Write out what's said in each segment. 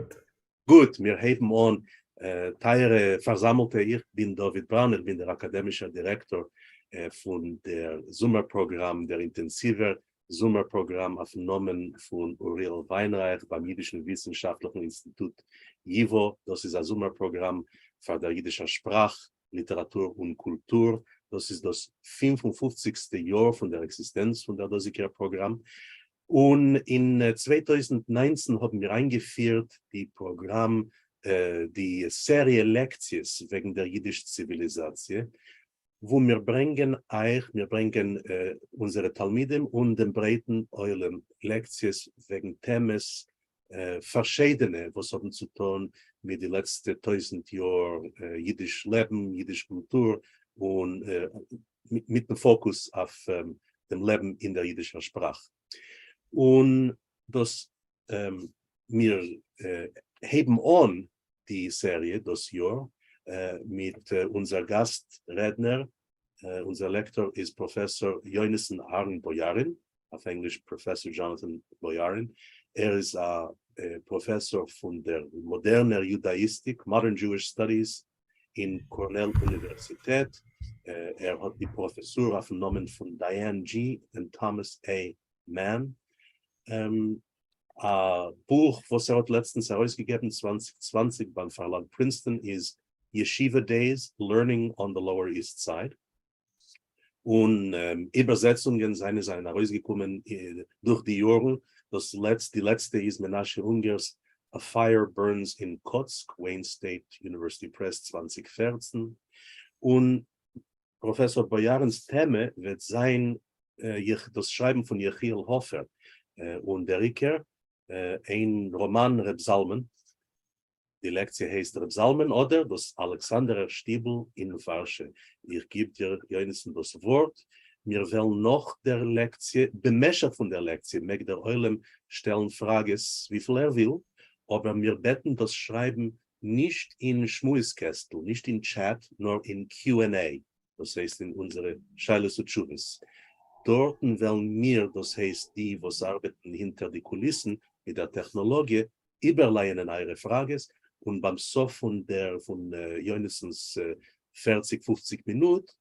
ווארט. גוט, מיר הייבן אן. טייערע פארזאמלטע, איך בין דוד בראון, איך בין דער אקאדעמישער דירעקטאר פון דער זומער פראגראם, דער אינטענסיווער זומער פראגראם אויפן נאמען פון אוריאל וויינרייך ביים אידישן וויסנשאפטליכן אינסטיטוט ייווא. דאס איז א זומער פראגראם פאר דער אידישער שפראך, ליטעראטור און קולטור. דאס איז דאס 55סטע יאר פון דער עקזיסטענץ פון דער דאזיגער פראגראם, און אין 2019 האבן מיר איינגעפירט די פראגראם, די סעריע לעקציעס וועגן דער אידיש ציוויליזאציע, וואו מיר ברענגען אייך, מיר ברענגען אונזערע תלמידים און דעם ברייטן עולם לעקציעס וועגן טעמעס פארשיידענע וואס האבן צו טון מיט די לעצטע 1000 יאר אידיש לעבן, אידיש קולטור, און מיטן פאקוס אויף דעם לעבן אין דער אידישער שפראך. און דאס מיר הייבן אן די סעריע דאס יאר מיט אונזער גאסט רעדנער. אונזער לעקטאר איז פראפעסאר יונתן אהרן בויארין, אויף ענגליש פראפעסאר Jonathan Boyarin. ער איז א פראפעסאר פון דער מאדערנער יודאיסטיק, Modern Jewish Studies, אין קארנעל אוניווערסיטעט. ער האט די פראפעסור אויפן נאמען פון Diane G. און Thomas A. Mann. א בוך וואס ער האט לעצטנס ארויסגעגעבן 2020 ביים פארלאג פרינסטאן איז Yeshiva Days: Learning on the Lower East Side. און איבערזעצונגען זיינע זענען ארויסגעקומען דורך די יארן. די לעצטע איז מנשה אונגער'ס A Fire Burns in Kotzk, Wayne State University Press 2014. און פראפעסאר בויארינ'ס טעמע וועט זיין דאס שרייבן פון יחיאל האפער, און דער עיקר איין ראמאן, ר' זלמן. די לעקציע הייסט ר' זלמן אדער דאס אלכסנדרער שטיבל אין ווארשע. איך גיב דיר, יונתן, דאס ווארט. מיר וועלן נאך דער לעקציע, במשך פון דער לעקציע מעג דער עולם שטעלן פראגעס וויפיל ער וויל, אבער מיר בעטן דאס שרייבן נישט אין שמועס קעסטל, נישט אין טשעט, נאר אין Q&A, דאס הייסט אין אונזערע שאלות ותשובות. דארטן וועלן מיר, דאס הייסט די וואס ארבעטן הינטער די קוליסן מיט דער טעכנאלאגיע, איבערלייענען אייערע פראגעס, און ביים סוף פון יונתן'ס 40-50 מינוט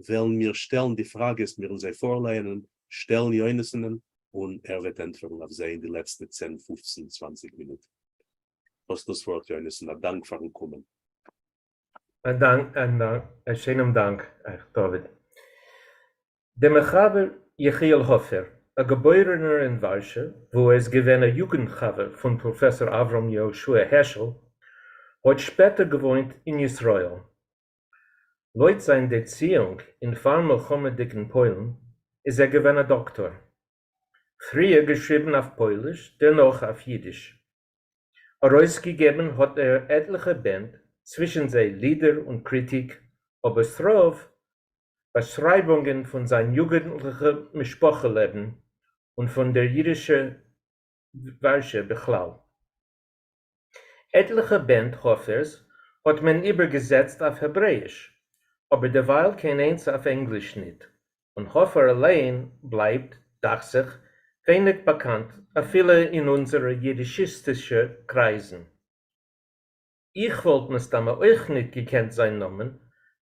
וועלן מיר שטעלן די פראגעס, מיר וועלן זיי פארלייענען, שטעלן יונתן'ען, און ער וועט ענטפערן אויף זיי אין די לעצטע 10, 15, 20 מינוט. האסט דאס ווארט, יונתן. א דאנק פארן קומען. א דאנק, א שיינעם דאנק אייך, דוד. דער מחבר יחיאל האפער, א געבוירענער אין ווארשע, וואו ער איז געווען א יוגנט-חבר פון פראפעסאר אברהם יהושע העשל, האט שפעטער געוואוינט אין ישראל. לויט זיין דערציאונג אין פאר-מלחמה'דיגן פוילן איז ער געווען א דאקטאר. פריער געשריבן אויף פויליש, דערנאך אויף אידיש. ארויסגעגעבן האט ער עטליכע בענד, צווישן זיי לידער און קריטיק, אבער ס'רוב באשרייבונגען פון זיין יוגנטליכע משפחה לעבן און פון דער אידישער ווארשע בכלל. עטליכע בענד האפערס האט מען איבערגעזעצט אויף העברעאיש, אבער דערווייל קיין איינס אויף ענגליש ניט, און האפער אליין בלייבט, דאכט זיך, ווייניג באקאנט אפילו אין אונזערע אידישיסטישע קרייזן. איך וואלט מסתמא אויך ניט געקענט זיין נאמען,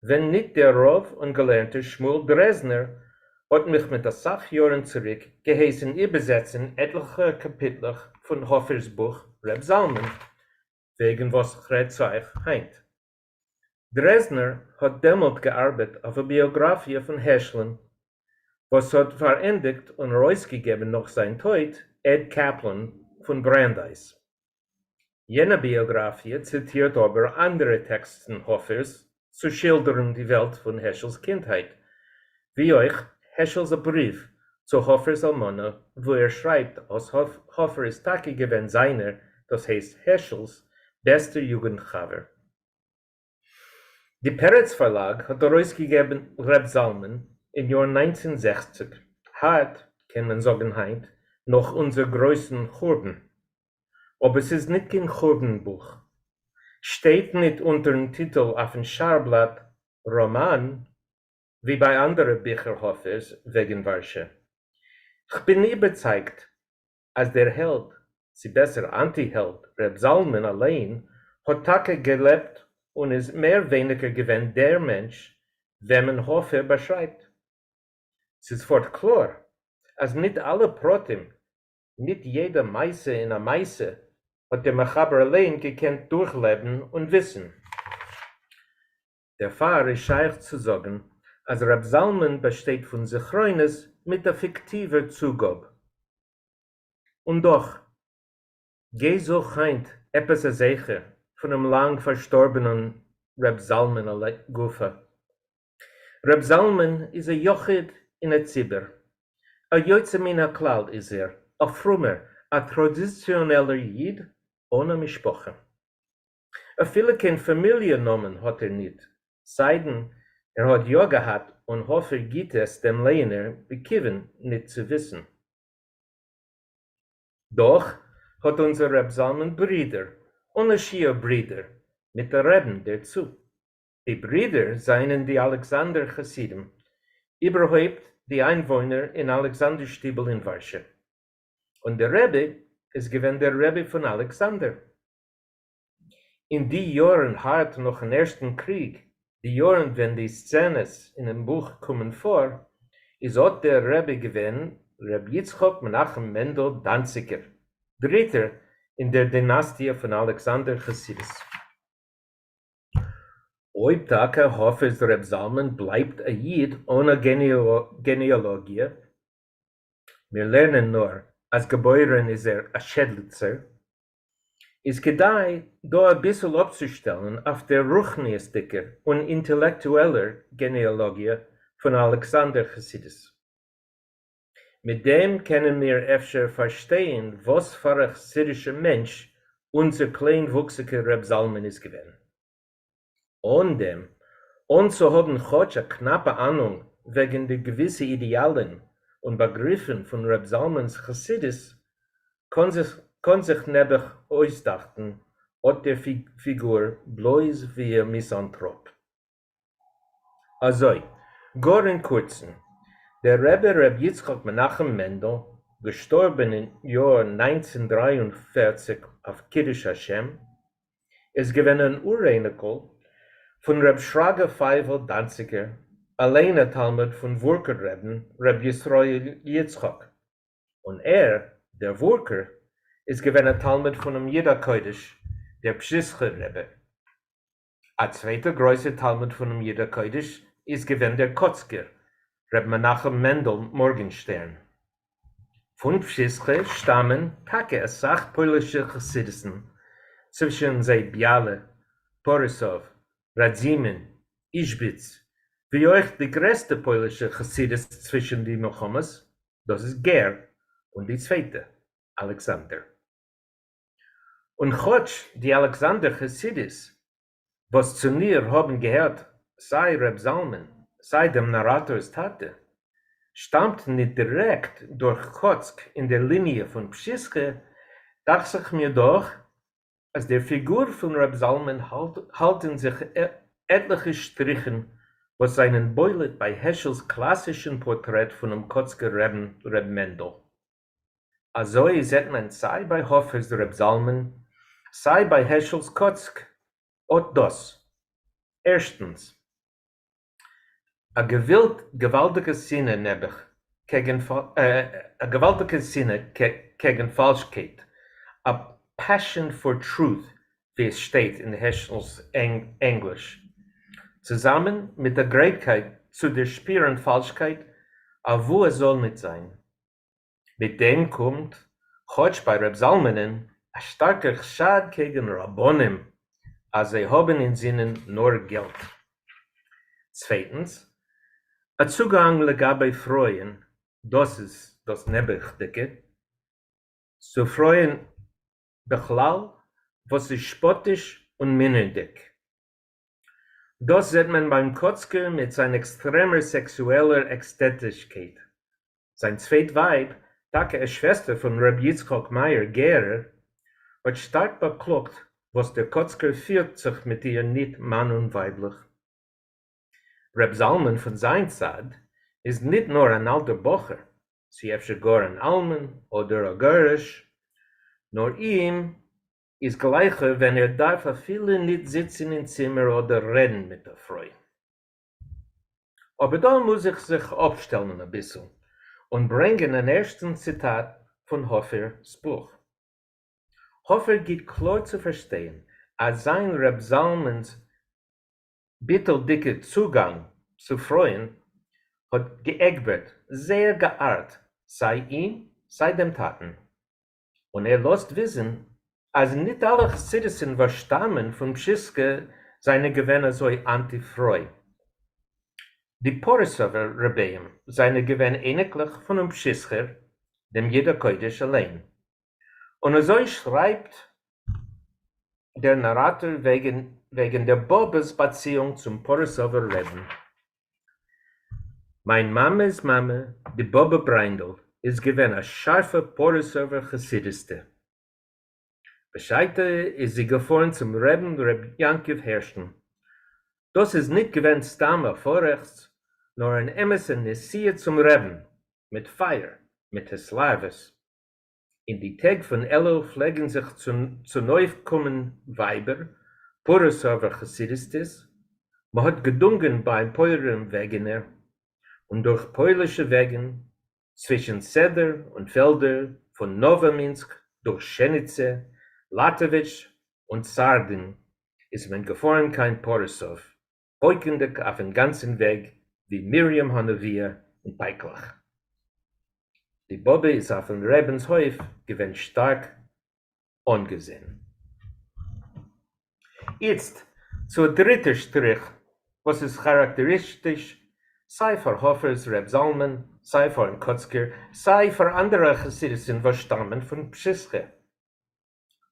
ווען ניט דער רב און געלערנטער שמואל דרעזנער האט מיך מיט א סך יארן צוריק געהייסן איבערזעצן עטליכע קאפיטלעך פון האפער'ס בוך ר' זלמן, וועגן וואס כ'רעד צו אייך היינט. דרעזנער האט דעמאלט געארבעט אויף א ביאגראפיע פון העשל'ן, וואס האט פארענדיגט און ארויסגעגעבן נאך זיין טויט עד קעפלאן פון בראנדייס. יענע ביאגראפיע ציטירט אבער אנדערע טעקסטן האפערס צו שילדערן די וועלט פון העשל'ס קינדהייט, ווי אויך העשל'ס א בריוו צו האפער'ס אלמנה וואו ער שרייבט אז האפער איז טאקע געווען זיינער, דאס הייסט העשל'ס, בעסטער יוגנט חבר. די פרץ פארלאג האט ארויסגעגעבן ר' זלמן אין יאר 1960, הארט, קען מען זאגן היינט, נאך אונזער גרויסן חורבן. אבער ס'איז ניט קיין חורבן בוך. שטייט ניט אונטערן טיטל אויפן שער-בלאט ראמאן, ווי ביי אנדערע ביכער האפערס וועגן ווארשע. כ'בין איבערצייגט אז דער העלד צי בעסער אנטי-העלד, ר' זלמן אליין האט טאקע געלעבט און איז מער ווייניגער געווען דער מענטש וועמען האפער באשרייבט. ס'איז פארט קלאר אז ניט אלע פרטים, ניט יעדע מעשה אין א מעשה האט דער מחבר אליין געקענט דורכלעבן און וויסן. דערפאר איז שייך צו זאגן אז ר' זלמן באשטייט פון זכרונות מיט א פיקטיווער צוגאב. און דאך, גיי זוך היינט עפעס א זכר פונעם לאנג פארשטארבענעם ר' זלמן גופא. ר' זלמן איז א יחיד אין א ציבור. א יוצא מן הכלל איז ער, א פרומער, א טראדיציאנעלער איד אן א משפחה. אפילו קיין פאמיליע נאמען האט ער ניט, סיידן ער האט יא געהאט און האפער גיט עס דעם לייענער בכיוון ניט צו וויסן. דאך האט אונזער ר' זלמן ברידער, אן א שיעור ברידער, מיט א רעבן דערצו. די ברידער זענען די אלכסנדר חסידים, איבערהויפט די איינוואוינער אין אלכסנדר שטיבל אין ווארשע. און דער רבי איז געווען דער רבי פון אלכסנדר. אין די יארן הארט נאכן ערשטן קריג, די יארן ווען די סצענעס אינעם בוך קומען פאר, איז אט דער רבי געווען ר' יצחק מנחם מענדל דאנציגער, דריטער אין דער דינאסטיע פון אלכסנדר חסידות. אויב טאקע האפער'ס ר' זלמן בלייבט א איד אן א גענעאלאגיע, מיר לערנען נאר אז געבוירען איז ער א שעדליצער, איז כדאי דא אביסל אפצושטעלן אויף דער רוחניות'דיגער און אינטעלעקטועלער גענעאלאגיע פון אלכסנדר חסידות. מיט דעם קענען מיר אפשר פארשטיין וואס פאר א חסידישער מענטש אונזער קליינוואוקסיגער ר' זלמן איז געווען. אן דעם, אן צו האבן כאטש א קנאפע אהנונג וועגן די געוויסע אידעאלן און באגריפן פון ר' זלמנ'ס חסידות, קאן זיך נעבעך אויסדאכטן אט דער פיגור בלויז ווי א מיזאנטראפ. אזוי, גאר אין קורצן, דער רבי ר' יצחק מנחם מענדל, געשטארבן אין יאר 1943 אויף קידוש השם, איז געווען אן אוראייניקל פון ר' שרגא פייוול דאנציגער, אליין א תלמיד פון וואורקער רעבן ר' ישראל יצחק, און ער, דער וואורקער, איז געווען א תלמיד פונעם יוד הקודש דער פשיסחער רבי. א צווייטער גרויסער תלמיד פונעם יוד הקודש איז געווען דער קאצקער ר' מנחם מענדל מארגענשטערן. פון פשיסחא שטאמען טאקע אסאך פוילישע חסידות'ן, צווישן זיי ביאלע, פאריסוב, ראדזימין, איזשביץ, ווי אויך די גרעסטע פוילישע חסידות צווישן די מלחמות, דאס איז גער, און די צווייטע, אלכסנדר. און כאטש די אלכסנדר חסידות וואס צו איר האבן געהערט סיי ר' זלמן סיי דעם נאראטאר'ס טאטע, שטאמט ניט דירעקט דורך קאצק אין דער ליניע פון פשיסחא, דאכט זיך מיר דאך אז דער פיגור פון ר' זלמן האלט אין זיך עטליכע שטריכן וואס זענען בולט ביי העשל'ס קלאסישן פארטרעט פונעם קאצקער רעבן ר' מענדל. אזוי זעט מען סיי ביי האפער'ס ר' זלמן, סיי ביי העשל'ס קאצק אט דאס. ערשטנס, א געוואלדיגע שנאה נעבעך קעגן א געוואלדיגע שנאה קעגן פאלשקייט, א passion for truth ווי עס שטייט אין העשל'ס ענגליש, צוזאמען מיט א גרייטקייט צו דערשפירן פאלשקייט אוואו עס זאל ניט זיין. מיט דעם קומט, כאטש ביי ר' זלמנ'ן, א שטארקער חשד קעגן רבנים אז זיי האבן אינזינען נאר געלט. צווייטנס, א צוגאנג לגבי פרויען, דאס איז דאס נעבעכדיגע, צו פרויען בכלל, וואס איז שפאטיש און מינערדיג. דאס זעט מען ביים קאצקער מיט זיין עקסטרעמער סעקסועלער עקסטאטישקייט. זיין צווייט ווייב, טאקע א שוועסטער פון ר' יצחק מאיר גערער, האט שטארק באקלאגט וואס דער קאצקער פירט זיך מיט איר ניט מאן און ווייבלעך. ר' זלמן פון זיין צד איז ניט נאר אן אלטער בחור, צי אפשר גאר אן אלמן אדער א גרוש. נאר אים איז גלייכער ווען ער דארף אפילו ניט זיצן אין צימער אדער רעדן מיט א פרוי. אבער דא מוז איך זיך אפשטעלן אביסל און ברענגען אן ערשטן ציטאט פון האפער'ס בוך. האפער גיט קלאר צו פארשטיין אז זיין ר' זלמן'ס ביטול'דיגע צוגאנג צו פרויען האט געעגבערט, זייער געארט, סיי אים סיי דעם טאטן. און ער לאזט וויסן אז ניט אלע חסידות'ן וואס שטאמען פון פשיסחא זיינען געווען אזוי אנטי פרוי. די פאריסאווער רביים זיינען געווען אייניקלעך פונעם פשיסחער, דעם ייד הקודש אליין. און אזוי שרייבט דער נאראטאר וועגן דער באבע'ס באציאונג צום פאריסאווער רעבן. מיין מאמע'ס מאמע, די באבע בריינדל, איז געווען א שארפע פאריסאווער חסידות'טע. בשעתו איז זי געפארן צום רעבן ר' יעקב הערש'ן. דאס איז ניט געווען סתם א פארעכץ, נאר אן אמת'ע נסיעה צום רעבן, מיט פייער, מיט התלהבות. אין די טעג פון אלול פלעגן זיך צונויפקומען ווייבער, פאריסאווער חסידות'טעס, מ'האט געדונגען ביים פויערים וועגענער, און דורך פוילישע וועגן, צווישן סעדער און פעלדער פון נאוואמינסק דורך שעניצע, לאטעוויטש און סארדין איז מען געפארן קיין פאריסאוו, פויקנדיג אויפן גאנצן וועג ווי מרים הנביאה אין פייקלעך. די באבע איז אויפן רעבינ'ס הויף געווען שטארק אנגעזען. איצט צו א דריטער שטריך וואס איז כאראקטעריסטיש סיי פאר האפער'ס ר' זלמן, סיי פארן קאצקער, סיי פאר אנדערע חסידות'ן וואס שטאמען פון פשיסחא.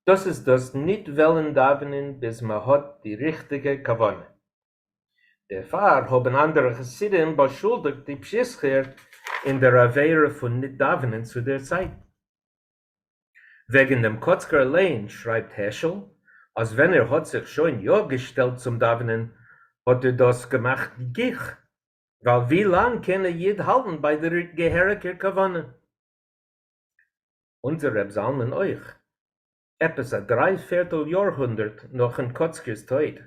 דאס איז דאס ניט וועלן דאווענען ביז מ'האט די ריכטיגע כוונה. דערפאר האבן אנדערע חסידים באשולדיגט די פשיסחער אין דער עבירה פון ניט דאווענען צו דער צייט. וועגן דעם קאצקער אליין שרייבט העשל אז ווען ער האט זיך שוין יא געשטעלט צום דאווענען האט ער דאס געמאכט גיך, ווייל ווי לאנג קען א איד האלטן ביי דער געהעריגער כוונה? אונזער ר' זלמן אויך, עפעס א דריי פערטל יארהונדערט נאכן קאצקער'ס טויט,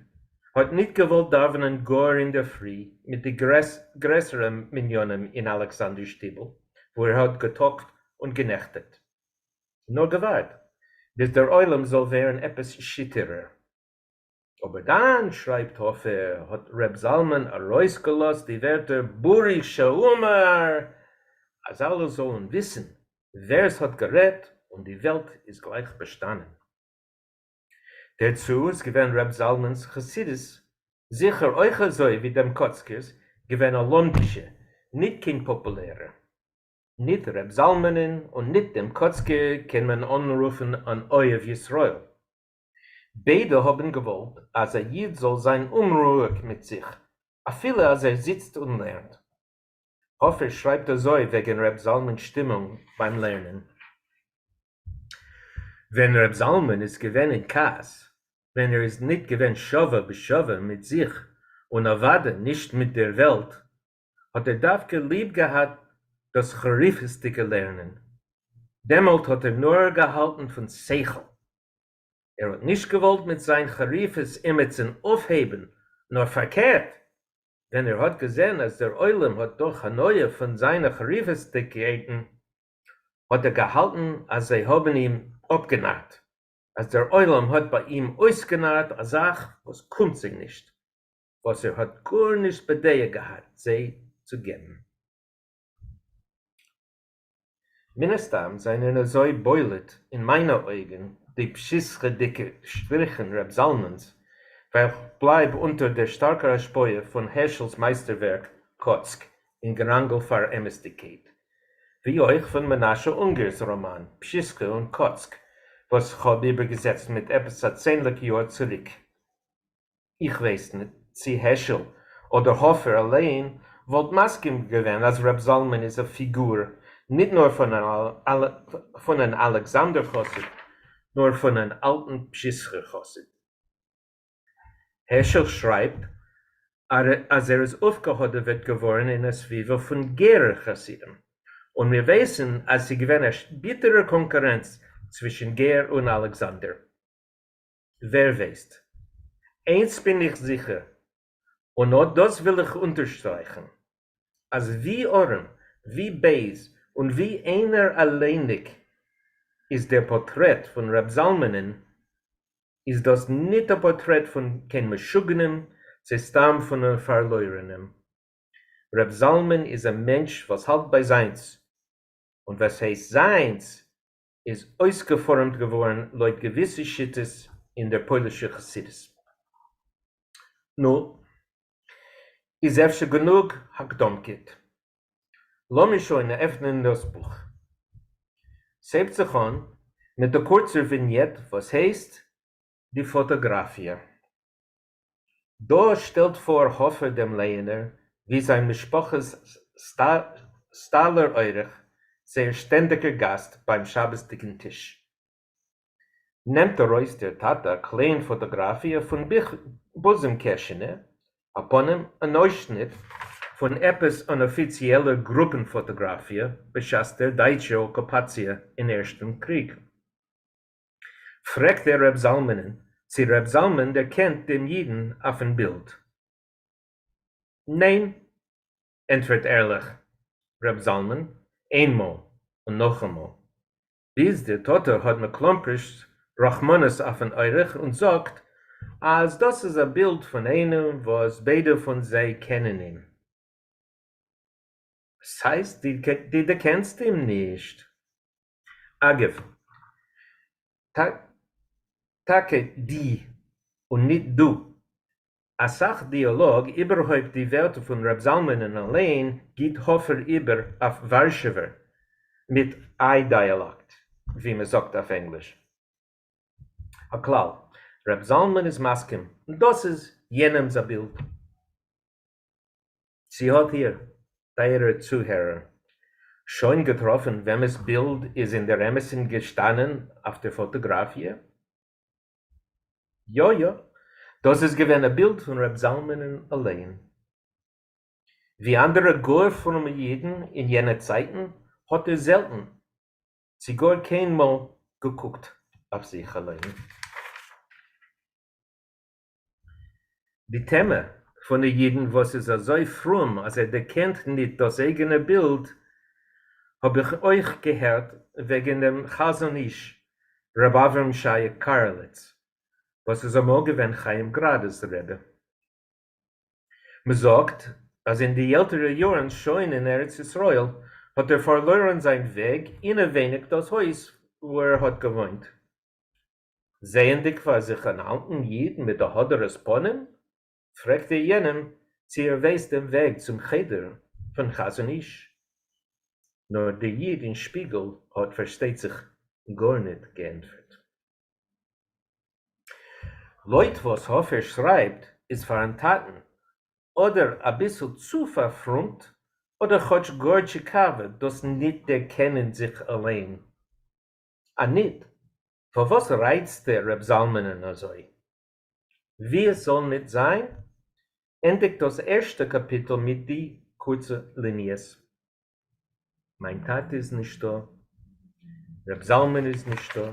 האט ניט געוואלט דאווענען גאר אינדערפרי מיט די גרעסערע מניינים אין אלכסנדר שטיבל וואו ער האט געטאגט און גענעכטיגט, נאר געווארט ביז דער עולם זאל ווערן עפעס שיטערער. אבער דאן, שרייבט האפער, האט ר' זלמן ארויסגעלאזט די ווערטער ברוך שאמר אז אלע זאלן וויסן ווער ס'האט גערעדט און די וועלט איז גלייך באשטאנען. דערצו איז געווען ר' זלמן'ס חסידות זיכער אויך אזוי ווי דעם קאצקער'ס געווען א לומדישע, ניט קיין פאפולערע. ניט ר' זלמנ'ן און ניט דעם קאצקער קען מען אנרופן אן אוהב ישראל. ביידע האבן געוואלט אז א איד זאל זיין אומרואיג מיט זיך אפילו אז ער זיצט און לערנט. האפער שרייבט אזוי וועגן ר' זלמן'ס שטימונג ביים לערנען. ווען ר' זלמן איז געווען אין כעס, ווען ער איז ניט געווען שווה בשווה מיט זיך און אוודאי נישט מיט דער וועלט, האט ער דווקא ליב געהאט דאס חריפות'דיגע לערנען. דעמאלט האט ער נאר געהאלטן פון שכל. ער האט נישט געוואלט מיט זיין חריפות אימיצן אויפהייבן, נאר פארקערט, ווען ער האט געזען אז דער עולם האט דאך הנאה פון זיינע חריפות'דיגקייטן, האט ער געהאלטן אז זיי האבן אים אפגענארט, אז דער עולם האט ביי אים אויסגענארט א זאך וואס קומט זיי נישט, וואס ער האט גארנישט בדעה געהאט זיי צו געבן. מן הסתם זענען אזוי בולט אין מיינע אויגן די פשיסח'דיגע שטריכן ר' זלמן'ס, ווייל כ'בלייב אונטער דער שטארקער השפעה פון העשל'ס מייסטערווערק קאצק אין געראנגל פאר אמת'דיגקייט, ווי אויך פון מנשה אונגער'ס ראמאן פשיסחא און קאצק וואס כ'האב איבערגעזעצט מיט עפעס א צענדליג יאר צוריק. איך ווייס ניט צי העשל אדער האפער אליין וואלט מסכים געווען אז ר' זלמן איז א פיגור ניט נאר פון אן אלכסנדר חסיד, נאר פון אן אלטן פשיסחער חסיד. העשל שרייבט אז ער איז אויפגעהאדעוועט געווארן אין א סביבה פון גערער חסידים, און מיר ווייסן אז ס'איז געווען א ביטערער קאנקורענץ צווישן גער און אלכסנדר? ווער ווייסט? איינס בין איך זיכער, און אט דאס וויל איך אונטערשטרייכן, אז ווי ארעם, ווי בייז און ווי איינער אלייניק איז דער פארטרעט פון ר' זלמנ'ן, איז דאס ניט א פארטרעט פון קיין משוגענעם צי סתם פון א פארלוירענעם. ר' זלמן איז א מענטש וואס האלט ביי זיינס, און וואס הייסט זיינס איז אויסגעפארעמט געווארן לויט געוויסע שיטות אין דער פוילישער חסידות. נו, איז אפשר גענוג הקדמה'קעט. לאמיר שוין עפענען דאס בוך. ס'הייבט זיך אן מיט א קורצער וויניעט וואס הייסט די פאטאגראפיע. דא שטעלט פאר האפער דעם לייענער ווי זיין משפחה'ס סטאלער אורח, זייער שטענדיגער גאסט ביים שבת'דיגן טיש. נעמט ארויס דער טאטע א קליין פאטאגראפיע פון בוזעם קעשענע, אפנים אן אויסשניט פון עפעס אן אפיציעלער גרופן פאטאגראפיע בשעת דער דייטשער אקופאציע אין ערשטן קריג. פרעגט ער ר' זלמנ'ן צי ר' זלמן דערקענט דעם אידן אויפן בילד. ניין, ענטפערט ערליך ר' זלמן איינמאל און נאכאמאל, ביז דער טאטע האט מכלומפרשט רחמנות אויפן אורח און זאגט אז דאס איז א בילד פון איינעם וואס ביידע פון זיי קענען אים. ס'הייסט די דערקענסט אים נישט? אגב, טאקע די און ניט דו. א סך דיאלאג, איבערהויפט די ווערטער פון ר' זלמנ'ן אליין, גיט האפער איבער אויף ווארשעווער, מיט איי דיאלעקט, ווי מ'זאגט אויף ענגליש. הכלל, ר' זלמן איז מסכים, דאס איז יענעמ'ס א בילד. צי האט איר, טייערער צוהערער, שוין געטראפן וועמעס בילד איז אין דער אמת'ן געשטאנען אויף דער פאטאגראפיע? יא יא, דאס איז געווען א בילד פון ר' זלמנ'ן אליין. ווי אנדערע גאר פרומע אידן אין יענע צייטן האט ער זעלטן, צי גאר קיינמאל, געקוקט אויף זיך אליין. די טעמע פון א אידן וואס איז אזוי פרום אז ער דערקענט ניט דאס אייגענע בילד האב איך אויך געהערט וועגן דעם חזון איש ר' אברהם שעיה קארעליץ וואס איז אמאל געווען חיים גראדע'ס רבי. מ'זאגט אז אין די עלטערע יארן שוין אין ארץ ישראל האט ער פארלוירן זיין וועג אינעווייניג דאס הויז וואו ער האט געוואוינט. זעענדיג פאר זיך אן אלטן איד מיט א הדרת פנים, פרעגט ער יענעם צי ער ווייסט דעם וועג צום חדר פון חזון איש. נאר דער איד אין שפיגל האט פארשטייט זיך גארניט געענטפערט. לויט וואס האפער שרייבט איז פארן טאטן אדער אביסל צו פארפרומט אדער כאטש גאר טשיקאווע דאס ניט דערקענען זיך אליין. אניט, פארוואס רייצט ער ר' זלמנ'ן אזוי? ווי עס זאל ניט זיין, ענדיגט דאס ערשטע קאפיטל מיט די קורצע ליניעס. מיין טאטע איז נישטא, ר' זלמן איז נישטא,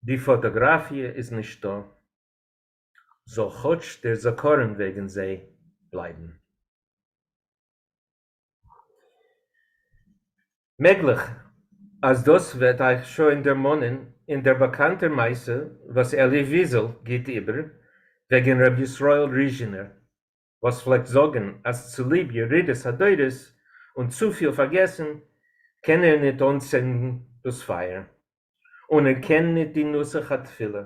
די פאטאגראפיע איז נישטא, זאל כאטש דער זכרון וועגן זיי בלייבן. מעגליך אז דאס וועט אייך שוין דערמאנען אין דער באקאנטער מעשה וואס אלי וויזעל גיט איבער וועגן ר' ישראל ריזשינער וואס פלעגט זאגן אז צוליב ירידת הדורות און צופיל פארגעסן קען ער ניט אנצינדן דאס פייער און ער קען ניט די נוסח התפילה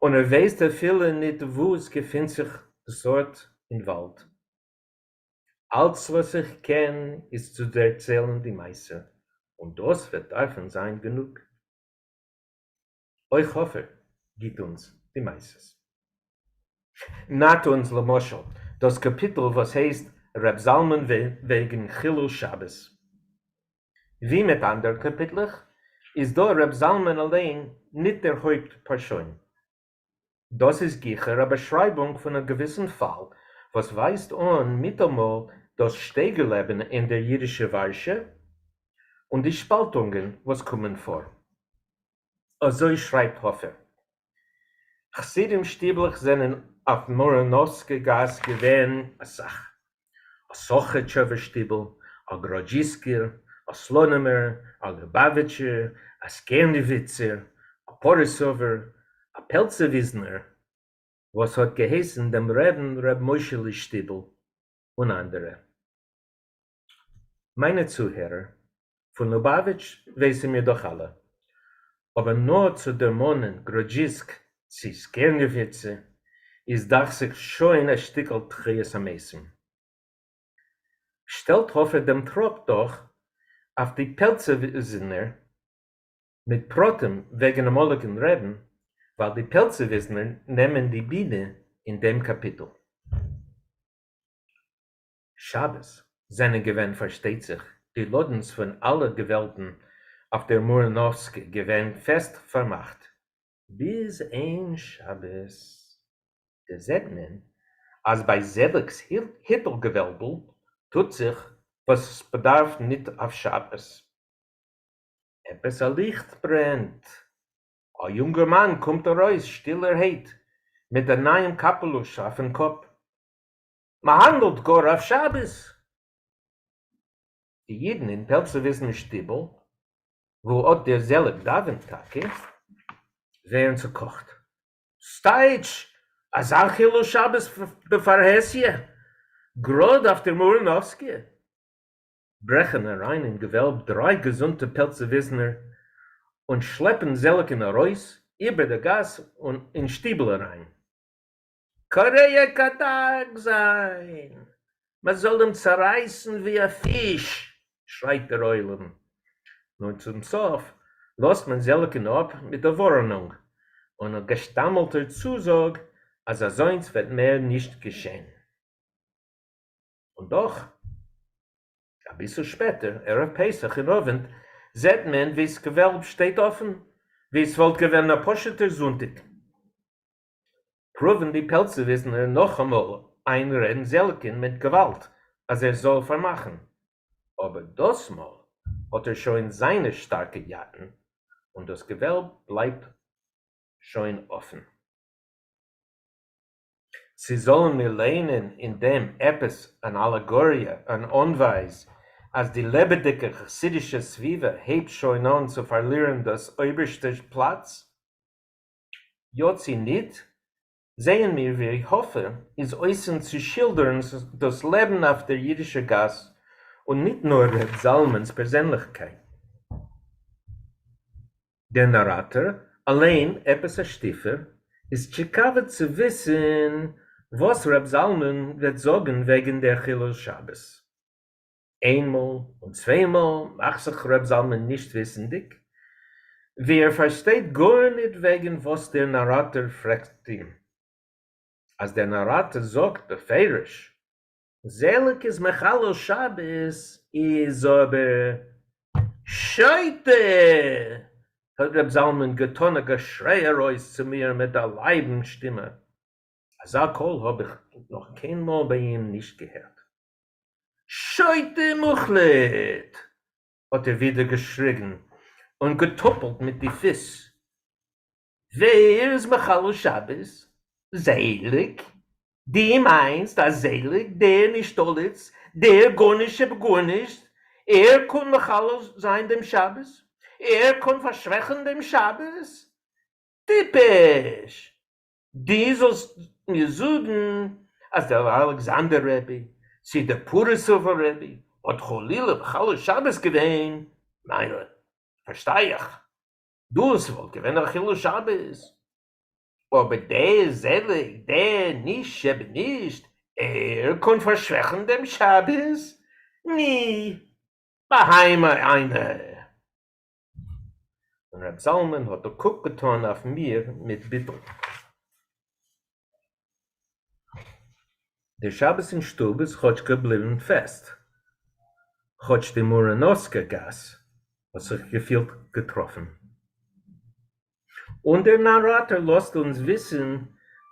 און ער ווייסט אפילו ניט וואו עס געפינט זיך דאס ארט אין וואלד. אלץ וואס איך קען איז צו דערציילן די מעשה, און דאס וועט דארפן זיין גענוג. אויך האפער גיט אונז די מעשות. נאט אונז למשל דאס קאפיטל וואס הייסט ר' זלמן וועגן חילול שבת. ווי מיט אנדערע קאפיטלעך איז דא ר' זלמן אליין ניט דער הויפט פארשוין. דאס איז גיכער א באשרייבונג פון א געוויסן פאל וואס ווייזט אן מיטאמאל דאס שטייגער-לעבן אין דער אידישער ווארשע און די שפאלטונגען וואס קומען פאר. אזוי שרייבט האפער. חסידים שטיבלעך זענען אויף מוראנאווסקע גאס געווען אסאך. א סאכאטשאווער שטיבל, א גראדזשיסקער, א סלאנימער, א ליובאוויטשער, א סקערנעוויצער, א פאריסאווער, א פעלצעוויזנער, וואס האט געהייסן דעם רעבן ר' משה'לעס שטיבל, און אנדערע. מיינע צוהערער, פון לובאוויטש ווייסן מיר דאך אלע, אבער נאר צו דערמאנען גראדזשיסק צי סקערנעוויצע איז דאכט זיך שוין א שטיקל תחיית המתים. שטעלט האפער דעם טראפ דאך אויף די פעלצעוויזנער מיט פרטים וועגן אמאליגן רעבן, ווייל די פעלצעוויזנער נעמען די בינע אין דעם קאפיטל. שבת זענען געווען פארשטייט זיך די לאדענס פון אלע געוועלבן אויף דער מוראנאווסקע געווען פעסט פארמאכט, ביז איין שבת דערזעט מען אז ביי זעליג'ס היטל געוועלבל טוט זיך וואס ס'באדארף ניט אויף שבת. עפעס א ליכט ברענט, א יונגערמאן קומט ארויס שטילערהייט מיט א נייעם קאפעלוש אויפן קאפ, מ'האנדלט גאר אויף שבת! די אידן אין פעלצעוויזנער שטיבל, וואו אט דער זעליג דאווענט טאקע, ווערן צוקאכט. סטייטש! אזא חילול שבת בפרהסיא? גראד אויף דער מוראנאווסקע? ברעכן אריין אין געוועלב דריי געזונטע פעלצעוויזנער און שלעפן זעליגן ארויס איבער דער גאס און אין שטיבל אריין. קורע קדג זיין! מ'זאל אים צערייסן ווי א פיש! שרייט דער עולם. נאר צום סוף לאזט מען זעליגן אפ מיט א ווארענונג און א געשטאמלטער צוזאג אז אזוינס וועט מער נישט געשען. און דאך, אביסל שפעטער, ערב פסח אין אווענט, זעט מען ווי ס'געוועלב שטייט אפן, ווי ס'וואלט געווען א פשוט'ער זונטאג. פרואוון די פעלצעוויזנער נאכאמאל איינרעדן זעליגן מיט געוואלד אז ער זאל פארמאכן, אבער דאסמאל האט ער שוין זיינע שטארקע יאטן און דאס געוועלב בלייבט שוין אפן. צי זאלן מיר לייענען אין דעם עפעס אן אלעגאריע, אן אנווייז אז די לעבעדיגע חסידישע סביבה הייבט שוין אן צו פארלירן דאס אויבערשטע פלאץ? יא צי ניט, זעען מיר ווי האפער איז אויסן צו שילדערן דאס לעבן אויף דער אידישער גאס און ניט נאר ר' זלמן'ס פערזענליכקייט. דער נאראטאר, אליין עפעס א שטיפער, איז טשיקאווע צו וויסן וואס ר' זלמן וועט זאגן וועגן דער חילול שבת. איינמאל און צוויי מאל מאכט זיך ר' זלמן נישט וויסנדיג, ווי ער פארשטייט גארניט וועגן וואס דער נאראטאר פרעגט אים. אז דער נאראטאר זאגט בפירוש זעליג איז מחלל שבת איז אבער שוטה! האט ר' זלמן געטאן א געשריי ארויס צו מיר מיט א לייבן שטימע. אזא קול האב איך נאך קיינמאל ביי אים נישט געהערט. שוטה מוחלט! האט ער ווידער געשריגן און געטופלט מיט די פיס. ווער איז מחלל שבת? זעליג? דו מיינסט אז זעליג דער נישטאליץ, דער גארנישט שבגארנישט, ער קען מחלל זיין דעם שבת? ער קען פארשוועכן דעם שבת? טיפש! דו זאלסט מיר זאגן אז דער אלכסנדר רבי צי דער פאריסאווער רבי האט חלילה מחלל שבת געווען, מילא, פארשטיי איך, דאס וואלט געווען א חילול שבת, אבער דער זעליג, דער נישט שבנישט, ער קען פארשוועכן דעם שבת? ני, בהמה איינער! און ר' זלמן האט א קוק געטאן אויף מיר מיט ביטול. דער שבת אין שטוב איז כאטש געבליבן פעסט, כאטש די מוראנאווסקע גאס האט זיך געפילט געטראפן. און דער נאראטאר לאזט אונז וויסן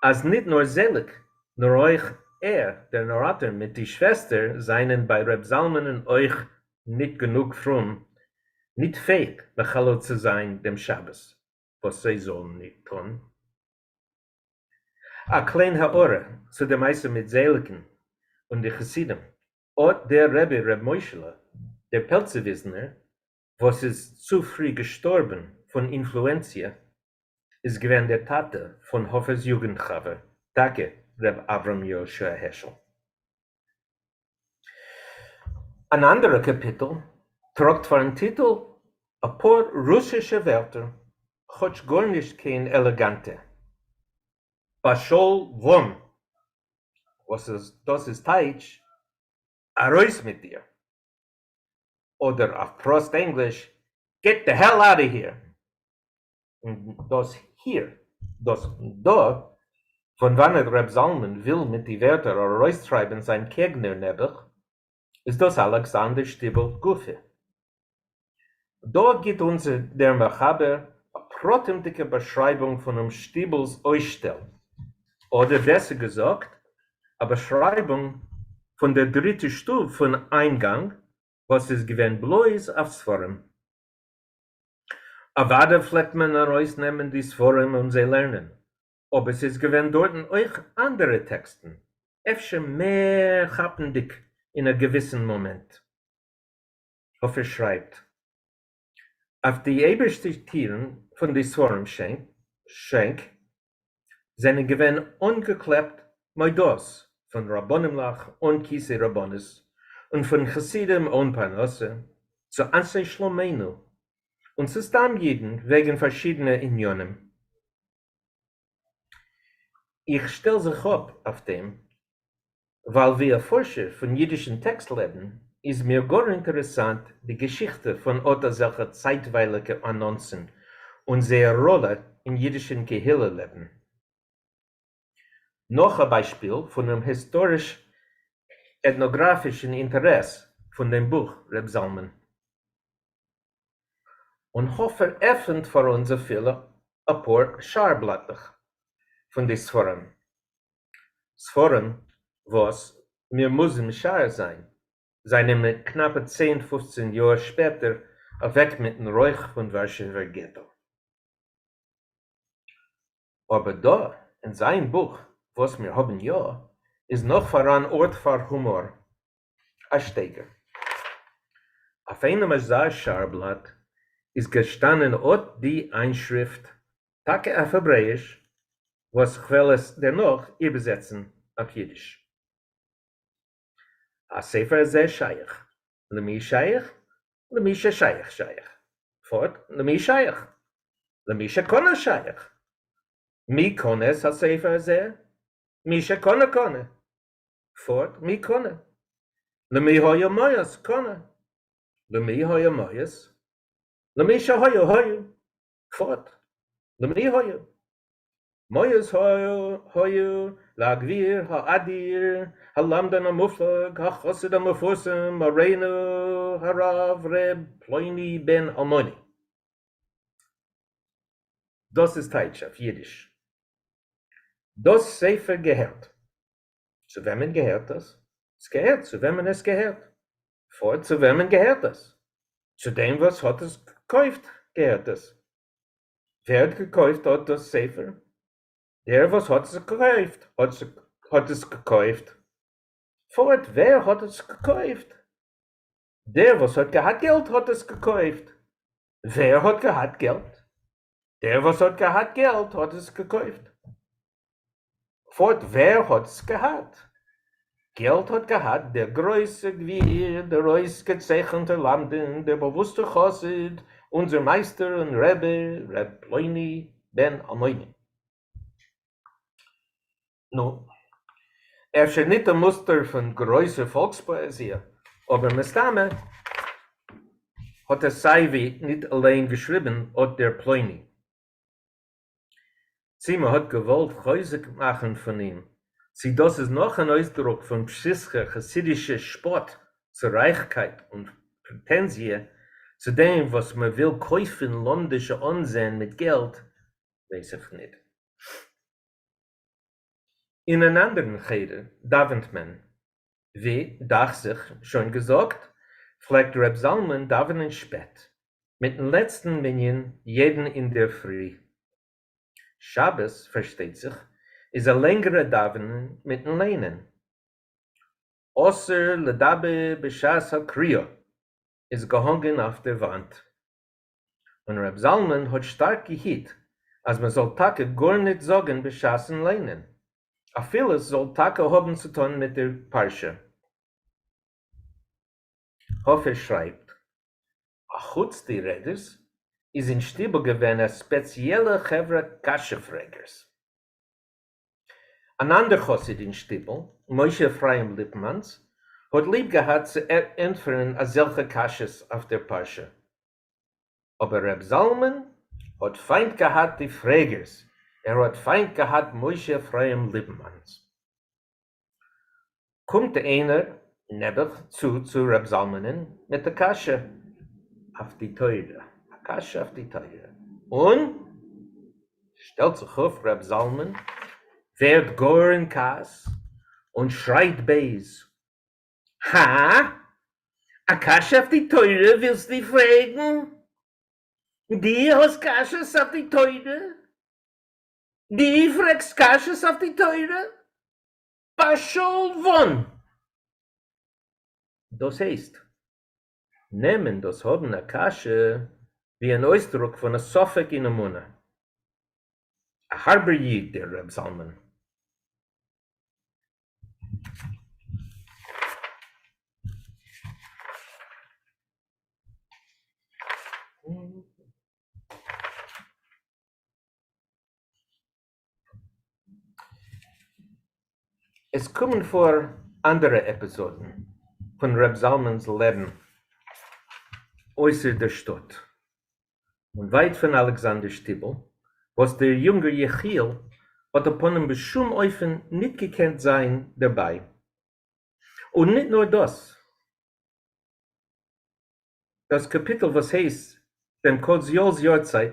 אז ניט נאר זעליג, נאר אויך ער, דער נאראטאר מיט די שוועסטער, זיינען ביי ר' זלמנ'ן אויך ניט גענוג פרום, ניט פעאיק מחלל צו זיין דעם שבת. וואס זיי זאלן ניט טאן. א קליין הערה צו די מעשה מיט זעליגן און די חסידים, אט דער רבי ר' משה'לע דער פעלציוויזנער וואס איז צו פרי געשטארבן פון אינפלוענציע איז געווען דער טאטע פון האפער'ס יוגנט חבר, טאקע ר' אברהם יהושע העשל. אן אנדערע קאפיטל טראגט פארן טיטל אפאר רוסישע ווערטער, כאטש גארנישט קיין עלעגאנטע. פאשאל וואן! וואס דאס איז טייטש ארויס מיט דיר! אדער אויף פראסט ענגליש get the hell outta here! און דאס here, דאס דא, פון וואנעט ר' זלמן וויל מיט די ווערטער ארויסטרייבן זיין קעגנער נעבעך, איז דאס אלכסנדר שטיבל גופא. דא גיט אונז דער מחבר א פרטימ'דיגע באשרייבונג פונעם שטיבל'ס אויסשטעל, אדער בעסער געזאגט, א באשרייבונג פון דער דריטער שטוב פון איינגאנג וואס איז געווען בלויז אויף ספרים. אוודאי פלעגט מען ארויסנעמען די ספרים און זיי לערנען, אבער ס'איז געווען דארטן אויך אנדערע טעקסטן, אפשר מער כאפנדיג אין א געוויסן מאמענט. האפער שרייבט, אויף די אייבערשטע טירן פון די ספרים שענק זענען געווען אנגעקלעפט מודעות פון רבנים'לעך אן כיסא רבנות און פון חסידים אן פרנסה צו אנשי שלומינו און צו סתם אידן וועגן פארשידענע עניינים. איך שטעל זיך אפ אויף דעם, ווייל ווי א פארשער פון אידישן טעקסט-לעבן איז מיר גאר אינטערעסאנט די געשיכטע פון אט אזעלכע צייטווייליגע אנאנסן און זייער ראלע אין אידישן קהילה-לעבן. נאך א ביישפיל פונעם היסטאריש-עטנאגראפישן אינטערעס פון דעם בוך ר' זלמן. און האפער עפענט פאר אונז אפילו אפאר שער בלאטלעך פון די ספרים, ספרים וואס, מיר מוזן משער זיין, זענען מיט קנאפע צען פופצן יאר שפעטער אוועק מיטן רויך פון ווארשעווער געטא. אבער דא אין זיין בוך וואס מיר האבן יא, איז נאך פאראן ארט פאר הומאר. א שטייגער. אויף איינעם אזא שער-בלאט איז געשטאנען אט די איינשריפט, טאקע אויף העברעאיש, וואס כ'וועל עס דערנאך איבערזעצן אויף אידיש. הספר הזה שייך. למי שייך? למי ששייך שייך. פארט, למי שייך? למי שקונה שייך. מי קונה את הספר הזה? מי שקונה קונה. פארט, מי קונה? למי היה מעות קונה. למי היה מעות? למי שהיו היו. פארט, למי היו? מעות היו לגביר האדיר הלמדן המופלג החסיד המפורסם מורינו הרב ר' פלוני בן אלמוני. דאס איז טייטש אויף אידיש. דאס ספר געהערט. צו וועמען געהערט עס? עס געהערט צו וועמען עס געהערט. פארט צו וועמען געהערט עס? צו דעם וואס האט עס געקויפט געהערט עס. ווער האט געקויפט אט דאס ספר? דער וואס האט עס געקויפט האט עס געקויפט. פארט ווער האט עס געקויפט? דער וואס האט געהאט געלט האט עס געקויפט. ווער האט געהאט געלט? דער וואס האט געהאט געלט האט עס געקויפט. פארט ווער האט עס געהאט? געלט האט געהאט דער גרויסער גביר, דער אויסגעצייכנטער למדן, דער באוואוסטער חסיד, אונזער מייסטער און רבי, ר' פלוני בן אלמוני. נו, אפשר ניט א מוסטער פון גרויסער פאלקס-פאעזיע, אבער מסתמא האט עס סייווי ניט אליין געשריבן אט דער פלוני. צי מען האט געוואלט חוזק מאכן פון אים, צי דאס איז נאך אן אויסדרוק פון פשיסחער חסידישע שפאט צו רייכקייט און פרעטענזיע צו דעם וואס מען וויל קויפן לומדישע אנזען מיט געלט, ווייס איך ניט. אין אן אנדערן חדר דאווענט מען, ווי, דאכט זיך, שוין געזאגט, פלעגט ר' זלמן דאווענען שפעט, מיטן לעצטן מנין יעדן אינדערפרי. שבת, פארשטייט זיך, איז א לענגערע דאווענען מיטן ליינען. אסור לדבר בשעת הקריאה איז געהאנגען אויף דער וואנט. און ר' זלמן האט שטארק געהיט אז מען זאל טאקע גארניט זאגן בשעת'ן ליינען, אפילו ס'זאל טאקע האבן צוטאן מיט דער פרשה. האפער שרייבט, אחוץ די רעדערס איז אין שטיבל געווען א ספעציעלע חברה קשיא פרעגערס. אן אנדער חסיד אין שטיבל, משה אפרים ליפמאנס, האט ליב געהאט צו ענטפערן אזעלכע קשיות אויף דער פרשה. אבער ר' זלמן האט פיינט געהאט די פרעגערס, ער האט פיינט געהאט משה אפרים ליפמאנס. קומט איינער נעבעך צו צו ר' זלמנ'ן מיט א קשיא אויף די תורה, א קשיא אויף די תורה, און שטעלט זיך אויף ר' זלמן, ווערט גאר אין כעס און שרייט בייז, הא? א קשיא אויף די תורה ווילסטו פרעגן? דו האסט קשיות אויף די תורה? דו פרעגסט קשיות אויף די תורה? פאשאל וואן! דאס הייסט, נעמען דאס האבן א קשיא ווי אן אויסדרוק פון א ספק אין אמונה. א הארבער איד דער ר' זלמן. עס קומען פאר אנדערע עפיזאדן פון ר' זלמן'ס לעבן אויסער דער שטאט, און ווייט פון אלכסנדר שטיבל, וואס דער יונגער יחיאל האט אפנים בשום אופן ניט געקענט זיין דערביי. און ניט נאר דאס, דאס קאפיטל וואס הייסט דעם קאזיאל'ס יארצייט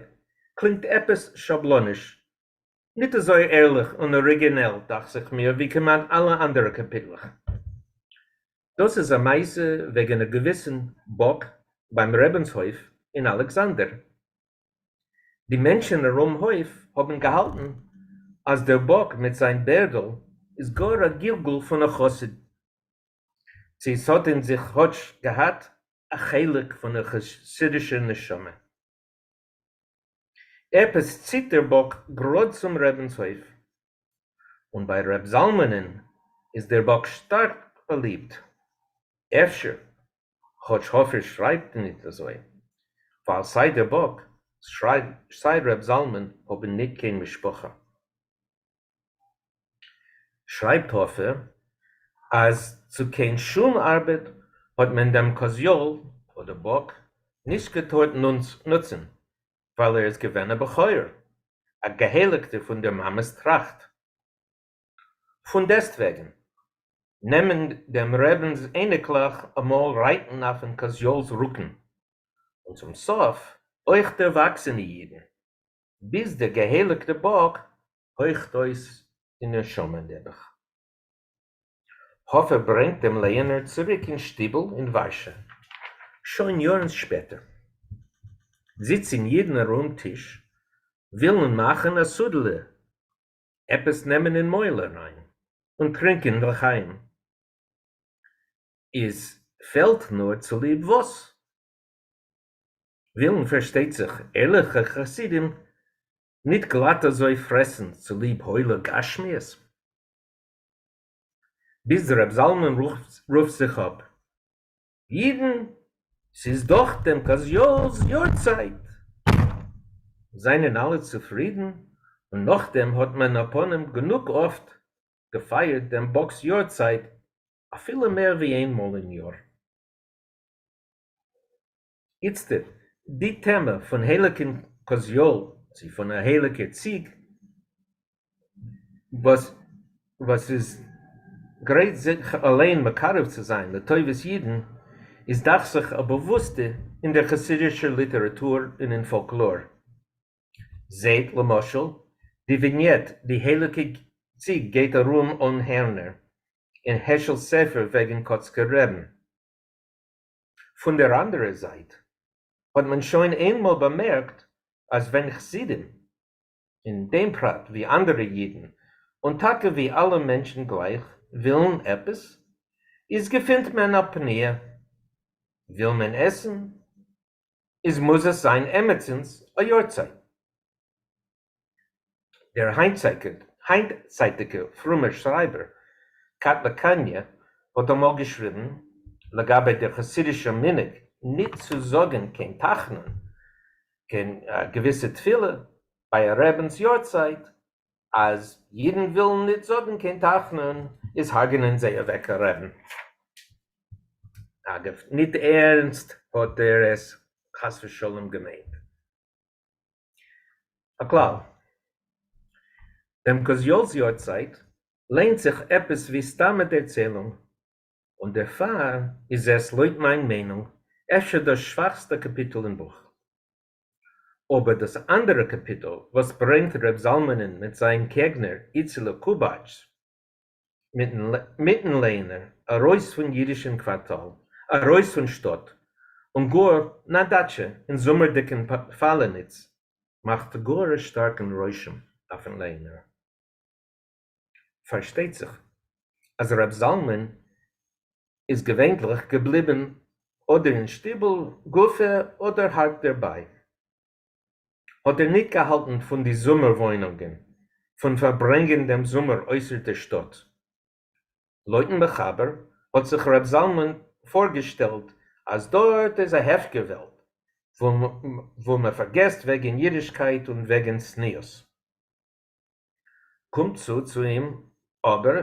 קלינגט עפעס שאבלאניש, ניט אזוי ערליך און אריגינעל דאכט זיך מיר ווי כמעט אלע אנדערע קאפיטלעך. דאס איז א מעשה וועגן א געוויסן באק ביים רבינ'ס הויף אין אלכסנדר. די מענטשן ארום הויף האבן געהאלטן אז דער באק מיט זיין בערדל איז גאר א גלגול פון א חסיד. צי ס'האט אין זיך כאטש געהאט א חלק פון א חסידישער נשמה. עפעס ציט דער באק גראד צום רבינ'ס הויף, און ביי ר' זלמנ'ן איז דער באק שטארק באליבט. אפשר, כאטש האפער שרייבט ניט אזוי, ווייל סיי דער באק סיי ר' זלמן האבן ניט קיין משפחה. שרייבט האפער אז צו קיין שום ארבעט האט מען דעם קאזיאל אדער באק נישט געטארט נוצן ווייל ער איז געווען א בכור, א געהייליגטער פון דער מאמע'ס טראכט. פונדעסטוועגן נעמען דעם רבינ'ס אייניקלעך אמאל רייטן אויפן קאזיאל'ס רוקן, און צום סוף אויך דערוואקסענע אידן, ביז דער געהייליגטער באק הויכט אויס די נשמה נעבעך. האפער ברענגט דעם לייענער צוריק אין שטיבל אין ווארשע, שוין יארן שפעטער. זיצן אידן ארום טיש, ווילן מאכן א סעודה'לע, עפעס נעמען אין מויל אריין, און טרינקען לחיים. איז פעלט נאר צוליב וואס? ווילן פארשטייט זיך ערליכע חסידים ניט גלאט אזוי פרעסן צוליב הוילע גשמיות. ביז ר' זלמן רופט זיך אפ, אידן, ס'איז דאך דעם קאזיאל'ס יארצייט! זענען אלע צופרידן, און נאכדעם האט מען אפנים גענוג אפט געפייערט דעם באק'ס יארצייט אפילו מער ווי איינמאל אין יאר. איצטער, די טעמע פון הייליגן קאזיאל צי פון א הייליגער ציג וואס וואס איז גרייט זיך אליין מקרב צו זיין לטובת אידן, איז דאכט זיך א באוואוסטע אין דער חסידישער ליטעראטור און אין פאלקלאר. זעהט למשל די וויניעט די הייליגע ציג גייט ארום אן הערנער אין העשל'ס ספר וועגן קאצקער רעבן. פון דער אנדערער זייט האט מען שוין איינמאל באמערקט אז ווען חסידים. אין דעם פרט ווי אנדערע אידן, און טאקע ווי אלע מענטשן גלייך, ווילן עפעס, איז געפינט מען א פניה. וויל מען עסן, איז מוז עס זיין עמעצנס א יארצייט. דער היינטצייטיגער פרומער שרייבער קטלא קניא האט אמאל געשריבן לגבי דער חסידישער מנהג ניט צו זאגן קיין תחנון, קיין געוויסע תפילה, ביי א רבינ'ס יארצייט, אז אידן ווילן ניט זאגן קיין תחנון איז הרג'נען זיי אוועק א רעבן. אגב, ניט ערנסט האט ער עס חס ושלום געמיינט. הכלל, דעם קאזיאל'ס יארצייט ליינט זיך עפעס ווי סתם א דערציילונג, און דערפאר איז עס לויט מיין מיינונג אפשר דאס שוואכסטע קאפיטל אין בוך. אבער דאס אנדערע קאפיטל וואס ברענגט ר' זלמנ'ן מיט זיין קעגנער איצעלע קובאטש מיטן לייענער ארויס פון אידישן קווארטאל, ארויס פון שטאט, און גאר נא דאטשע אין זומערדיגן פאלעניץ, מאכט גאר א שטארקן רושם אויפן לייענער. פארשטייט זיך אז ר' זלמן איז געווענליך געבליבן אדער אין שטיבל גופא אדער הארט דערביי. האט ער ניט געהאלטן פון די זומער וואוינונגען, פון פארברענגען דעם זומער אויסער דער שטאט. לויטן מחבר האט זיך ר' זלמן פארגעשטעלט אז דארט איז א הפקר וועלט, וואו מען פארגעסט וועגן אידישקייט און וועגן צניעות. קומט צו צו אים אבער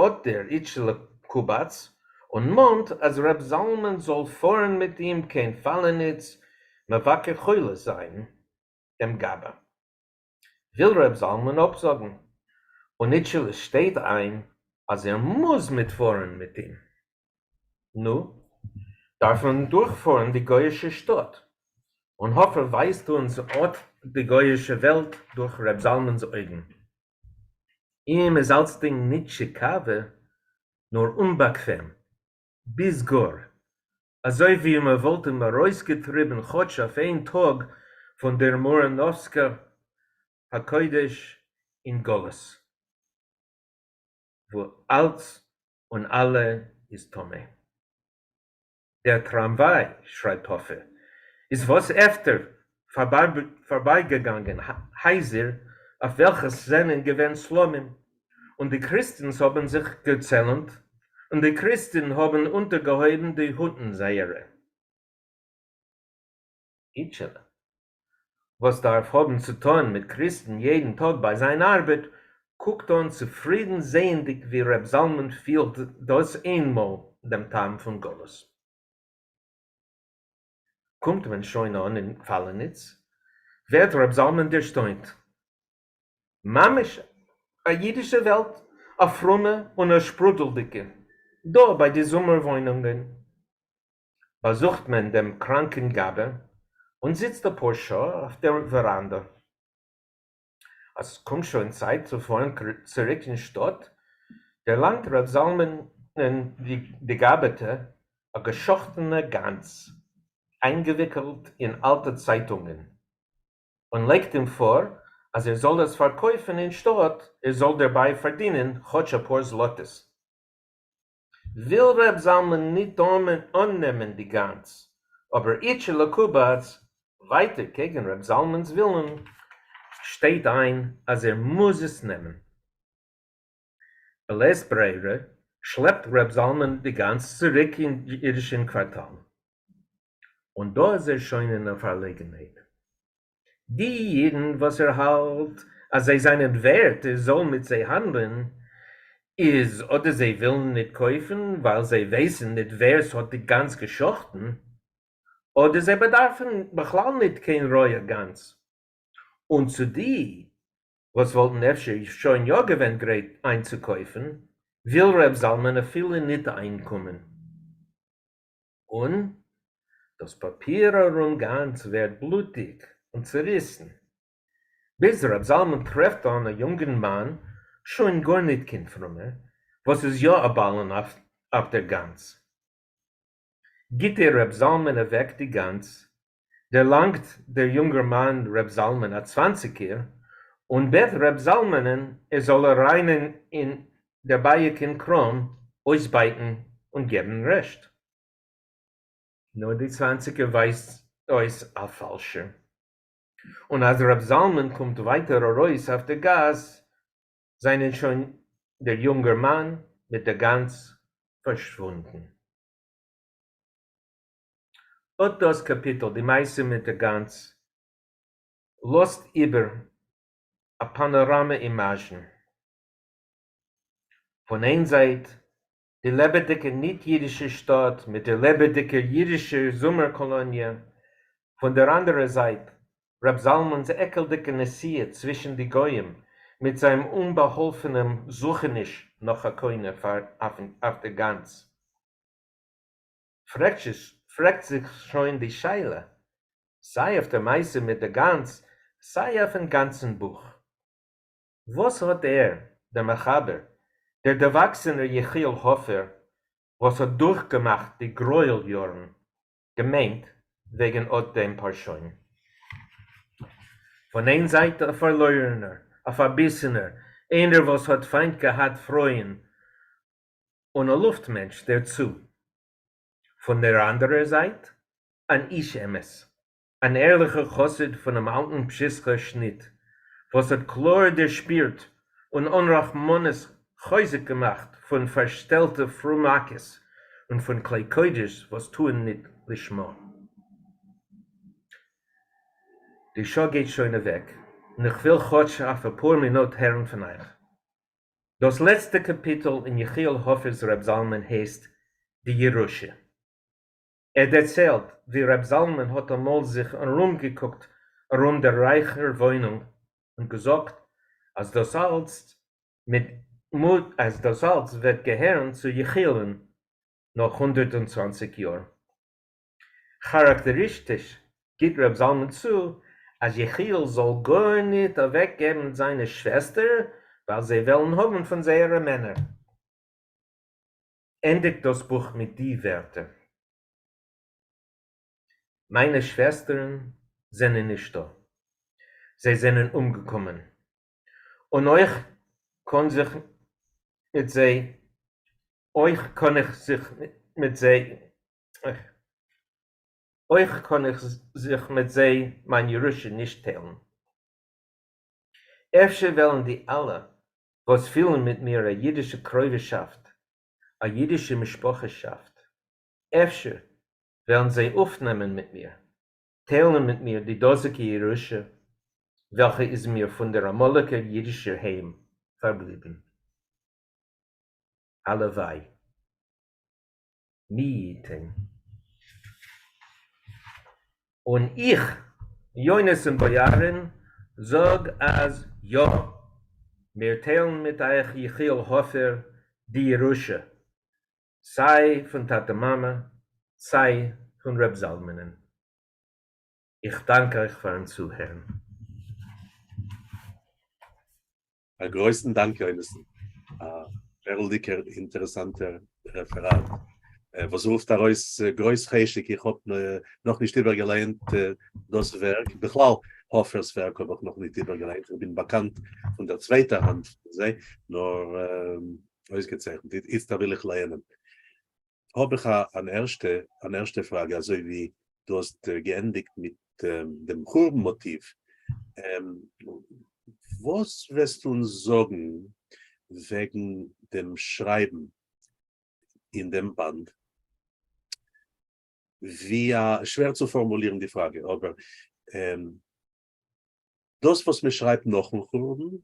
אט דער איטשעלע קובאץ און מאנט אז ר' זלמן זאל פארן מיט אים קיין פאלעניץ מבקר חולה זיין דעם גבאי. וויל ר' זלמן אפזאגן, און איטשעלע שטייט איין אז ער מוז מיטפארן מיט אים. נו, דארף מען דורכפארן די גוי'אישע שטאט, און האפער ווייזט אונז אט די גוי'אישע וועלט דורך ר' זלמנ'ס אויגן. אים איז אלצדינג ניט טשיקאווע, נאר אומבאקוועם, ביז גאר, אזוי ווי מען וואלט אים ארויסגעטריבן כאטש אויף איין טאג פון דער מוראנאווסקע הקודש אין גלות, וואו אלץ און אלע איז טמא. דער טראמוויי, שרייבט האפער, איז וואס עפטער פארבייגעגאנגען הייזער אויף וועלכע ס'זענען געווען צלמים, און די קריסטנס האבן זיך געצלמט, און די קריסטן האבן אונטערגעהויבן די הוטן זייערע. איטשעלע, וואס דארף האבן צו טאן מיט קריסטן יעדן טאג ביי זיין ארבעט, קוקט אן צופרידן זעענדיג ווי ר' זלמן פילט דאס איינמאל דעם טעם פון גלות. קומט מען שוין אן אין פאלעניץ, ווערט ר' זלמן דערשטוינט. ממש א אידישע וועלט, א פרומע און א שפרודלדיגע, דא ביי די זומער וואוינונגען. באזוכט מען דעם קראנקן גבאי און זיצט אפאר שעה אויף דער וועראנדע. אז ס'קומט שוין צייט צו פארן צוריק אין שטאט, דערלאנגט ר' זלמנ'ען די גבאי'טע א געשאכטענע גאנז, איינגעוויקלט אין אלטע צייטונגען, און לייגט אים פאר אז ער זאל עס פארקויפן אין שטאט, ער זאל דערביי פארדינען כאטש אפאר זלאטעס. וויל ר' זלמן ניט אננעמען די גאנז, אבער איטשעלע קובאץ, ווייטער קעגן ר' זלמנ'ס ווילן, שטייט איין אז ער מוז עס נעמען. בלית ברירה שלעפט ר' זלמן די גאנז צוריק אין אידישען קווארטאל. און דא איז ער שוין אין א פארלעגנהייט. די אידן וואס ער האלט אז זיי זענען ווערט ער זאל מיט זיי האנדלען, איז אדער זיי ווילן ניט קויפן ווייל זיי ווייסן ניט ווער ס'האט די גאנז געשחטן, אדער זיי באדארפן בכלל ניט קיין רויע גאנז. און צו די וואס וואלטן אפשר שוין יא געווען גרייט איינצוקויפן, וויל ר' זלמן אפילו ניט איינקומען. און דאס פאפיר ארום גאנז ווערט בלוטיג און צעריסן, ביז ר' זלמן טרעפט אן א יונגנמאן, שוין גארניט קיין פרומער, וואס איז יא א בעלן אויף דער גאנז. גיט ער ר' זלמן אוועק די גאנז, דערלאנגט דער יונגערמאן ר' זלמן א צוואנציגער, און בעט ר' זלמנ'ען ער זאל אריין אין דערבייאיקן קראם אויסבייטן און געבן רעשט. נאר די צוואנציגער ווייזט אויס א פאלשער. און אז ר' זלמן קומט ווייטער ארויס אויף די גאס זענען שוין דער יונגערמאן מיט דער גאנז פארשוואונדן. אט דאס קאפיטל, די מעשה מיט דער גאנז, לאזט איבער א פאנאראמע אימאזשן. פון איין זייט די לעבעדיקע ניט-יידישע שטאט מיט דער לעבעדיקער יידישער זומער-קאלאניע, פון דער אנדערער זייט ר' זלמנ'ס עקלדיקע נסיעה צווישן די גויים מיט זיין אומבאהאלפענעם זוכעניש נאך א קונה פאר אויף דער גאנז. פרעגט זיך שוין די שאלה, סיי אויף דער מעשה מיט דער גאנז, סיי אויפן גאנצן בוך. וואס האט ער, דער מחבר, דער דערוואקסענער יחיאל האפער, וואס האט דורכגעמאכט די גרויל-יארן, געמיינט וועגן אט דעם פארשוין? פון איין זייט א פארלוירענער, א פארביסענער, איינער וואס האט פיינט געהאט פרויען, און א לופט-מענטש דערצו. פון דער אנדערער זייט, אן איש אמת, אן ערליכער חסיד פונעם אלטן פשיסחער שניט, וואס האט קלאר דערשפירט און אן רחמנות חוזק געמאכט פון פארשטעלטע פרומאקעס און פון כלי קודש וואס טוען ניט לשמה. די שעה גייט שוין אוועק, און איך וויל כאטש אויף אפאר מינוט הערן פון אייך. דאס לעצטע קאפיטל אין יחיאל האפער'ס ר' זלמן הייסט די ירושה. ער דערציילט ווי ר' זלמן האט אמאל זיך ארומגעקוקט ארום דער רייכער וואוינונג און געזאגט אז דאס אלץ מיט אז דאס אלץ וועט געהערן צו יחיאל'ן נאך 120 יאר. כאראקטעריסטיש גיט ר' זלמן צו אז יחיאל זאל גארניט אוועקגעבן זיינע שוועסטער ווייל זיי וועלן האבן פון זייערע מענער. ענדיגט דאס בוך מיט די ווערטער. מיינע שוועסטערן זענען נישטא. זיי זענען אומגעקומען. און אויך קאן זיך מיט זיי אויך קאן איך זיך מיט זיי אויך קאן איך זיך מיט זיי מיין ירושה נישט טיילן. אפשר וועלן די אלע וואס פילן מיט מיר א אידישע קרובהשאפט, א אידישע משפחהשאפט, אפשר וועלן זיי אויפנעמען מיט מיר, טיילן מיט מיר די דאזיגע ירושה, וועלכע איז מיר פון דער אמאליגער אידישער היים פארבליבן. הלוואי. מי יתן. און איך, יונתן בויארין, זאג אז יא! מיר טיילן מיט אייך יחיאל האפער די ירושה, סיי פון טאטע מאמע, סיי פון ר' זלמנ'ן. איך דאנק אייך פארן צוהערן. א גרויסן דאנק יונתן, א פערלדיגער אינטערעסאנטער רעפעראט וואס רופט ארויס גרויס חשק, איך האב נאכנישט איבערגעלייענט דאס ווערק, בכלל האפער'ס ווערק האב איך נאכנישט איבערגעלייענט, איך בין באקאנט פון דער צווייטער האנט פון זיי, נאר אויסגעצייכנט, איצטער וויל איך לייענען. האב איך אן ערשטע אן ערשטע פראגע, אזוי ווי דו האסט געענדיגט מיט דעם חורבן מאטיוו, וואס וועסטו אונז זאגן וועגן דעם שרייבן אין דעם באנד? ווי א, שווער צו פארמולירן די פראגע, אבער דאס וואס מען שרייבט נאכן חורבן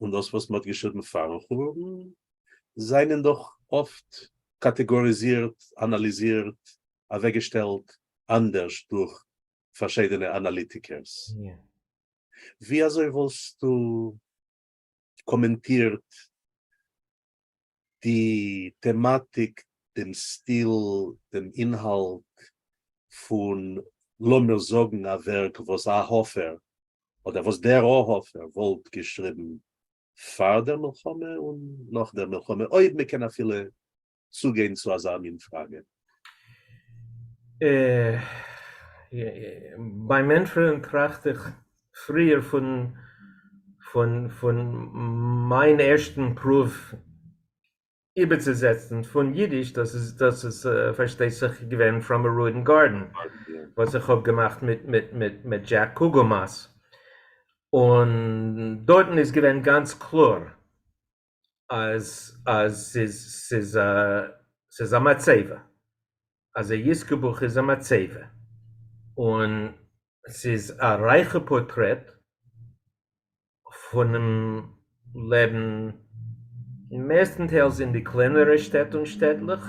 און דאס וואס מען האט געשריבן פארן חורבן זענען דאך אפט קאטעגאריזירט, אנאליזירט, אוועקגעשטעלט אנדערש דורך פארשיידענע אנאליטיקערס. ווי אזוי וואלסטו קאמענטירט די טעמאטיק, דעם סטיל, דעם אינהאלט פון לאמיר זאגן א ווערק וואס א האפער, אדער וואס דער א האפער וואלט געשריבן פאר דער מלחמה און נאך דער מלחמה, אויב מען קען אפילו צוגיין צו אזא מין פראגע. ביים ענטפערן טראכט איך פריער פון פון פון מיין ערשטן פרואוו איבערצוזעצן פון אידיש, דאס איז דאס איז פארשטייט זיך געווען From a Ruined Garden וואס איך האב געמאכט מיט מיט מיט מיט דזשעק קוגעלמאס, און דארטן איז געווען גאנץ קלאר אז אז ס'איז ס'איז א ס'איז א מצבה, אז א יזכור בוך איז א מצבה, און ס'איז א רייכע פארטרעט פונעם לעבן מערסטנטיילס אין די קלענערע שטעט און שטעטלעך,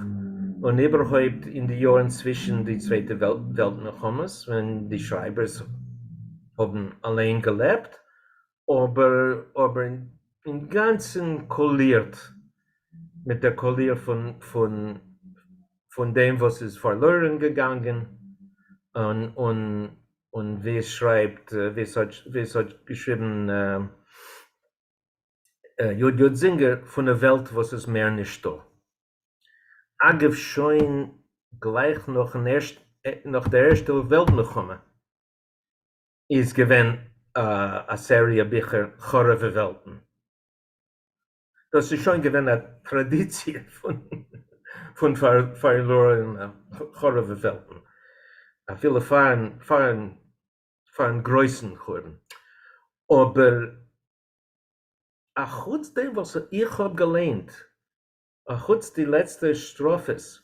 און איבערהויפט אין די יארן צווישן די צווייטע וועלט מלחמות ווען די שרייבערס האבן אליין געלעבט, אבער אבער אינגאנצן קאלירט מיט דער קאליר פון פון פון דעם וואס איז פארלוירן געגאנגען, און און און ווי עס שרייבט ווי עס האט ווי עס האט געשריבן י. י. זינגער פון א וועלט וואס איז מער נישטא. אגב שוין גלייך נאכן ערשט נאך דער ערשטער וועלט מלחמה איז געווען א סעריע ביכער חרוב'ע וועלטן. דאס איז שוין געווען א טראדיציע פון פארלוירענע חרוב'ע וועלטן, אפילו פארן פארן פארן גרויסן חורבן. אבער אחוץ דעם וואס איך האב געליינט, אחוץ די לעצטע סטראפעס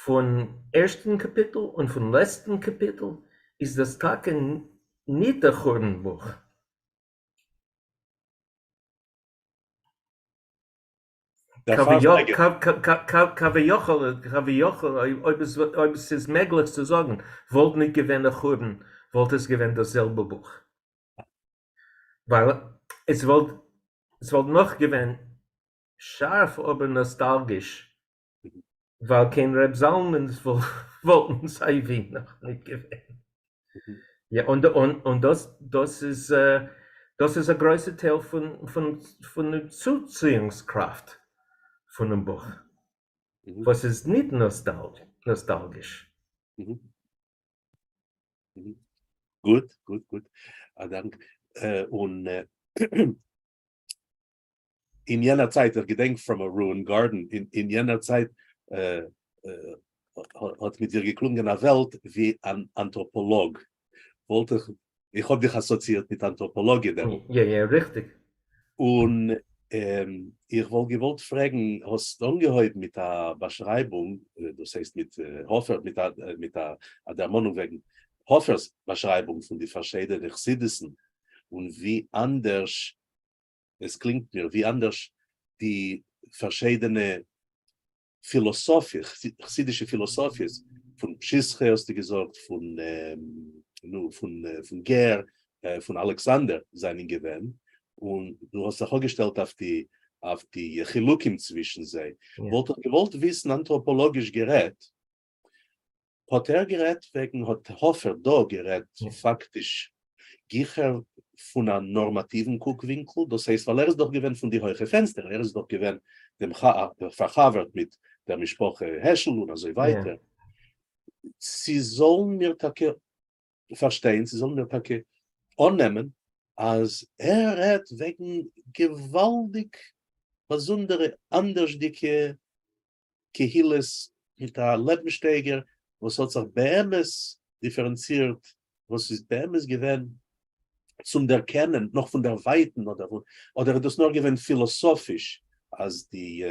פון ערשטן קאפיטל און פון לעצטן קאפיטל, איז דאס טאקע ניט א חורבן בוך. כביכול, כביכול, אויב עס איז מעגליך צו זאגן, וואלט ניט געווען א חורבן, וואלט עס געווען דאס זעלבע בוך. ווייל עס וואלט, עס וואלט נאך געווען שארף אבער נאסטאלגיש, ווייל קיין ר' זלמן'ס וואלטן סיי ווי נאך ניט געווען. יא, און און דאס דאס איז דאס איז א גרויסע טייל פון פון פון צוציאונגס-קראפט פונעם בוך, וואס איז ניט נאסטאלגיש. גוט, גוט, גוט. א דאנק. און אין יענער צייט, איך געדענק From a Ruined Garden, אין יענער צייט האט מיט דיר געקלונגען א וועלט ווי אן אנטראפאלאג, וואלט איך, איך האב דיך אסאציאירט מיט אנטראפאלאגיע דעמאלט. יא יא ריכטיג. און איך וואלט געוואלט פרעגן, האסט אנגעהויבן מיט א באשרייבונג, דאס הייסט מיט האפער, מיט א דערמאנונג וועגן האפער'ס באשרייבונג פון די פארשיידענע חסידות'ן, און ווי אנדערש עס קלינגט מיר ווי אנדערש די פארשיידענע פילאסאפיע, חסידישע פילאסאפיעס, פון פשיסחא האסטו געזאגט, פון נו, פון פון גער, פון אלכסנדר זענען געווען, און דו האסט זיך אפגעשטעלט אויף די אויף די חילוקים צווישן זיי. וואלט איך געוואלט וויסן אנטראפאלאגיש גערעדט, האט ער גערעדט וועגן, האט האפער דא גערעדט פאקטיש גיכער פון א נארמאטיוון קוק-ווינקל, דאס הייסט ווייל ער איז דאך געווען פון די הויכע פענסטער, ער איז דאך געווען דעם פארחבר'ט מיט דער משפחה העשל און אזוי ווייטער, צו זאלן מיר טאקע פארשטיין, צו זאלן מיר טאקע אננעמען אז ער רעדט וועגן געוואלדיג באזונדערע אנדערשדיגע קהילות מיט א לעבנסשטייגער וואס האט זיך באמת דיפערענצירט, וואס איז באמת געווען צום דערקענען נאך פון דערווייטן, אדער אדער איז דאס נאר געווען פילאסאפיש אז די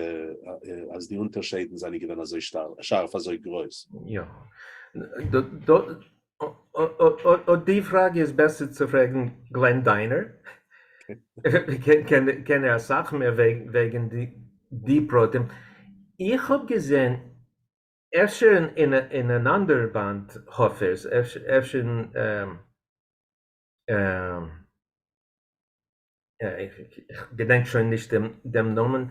אז די אונטערשיידן זענען געווען אזוי שארף אזוי גרויס? יא. אט די פראגע איז בעסער צו פרעגן גלען דיינער, קען ער אסאך מער וועגן די פרטים. איך האב געזען אפשר אין אן אנדערע באנד האפערס, אפשר איך געדענק שוין נישט דעם נאמען,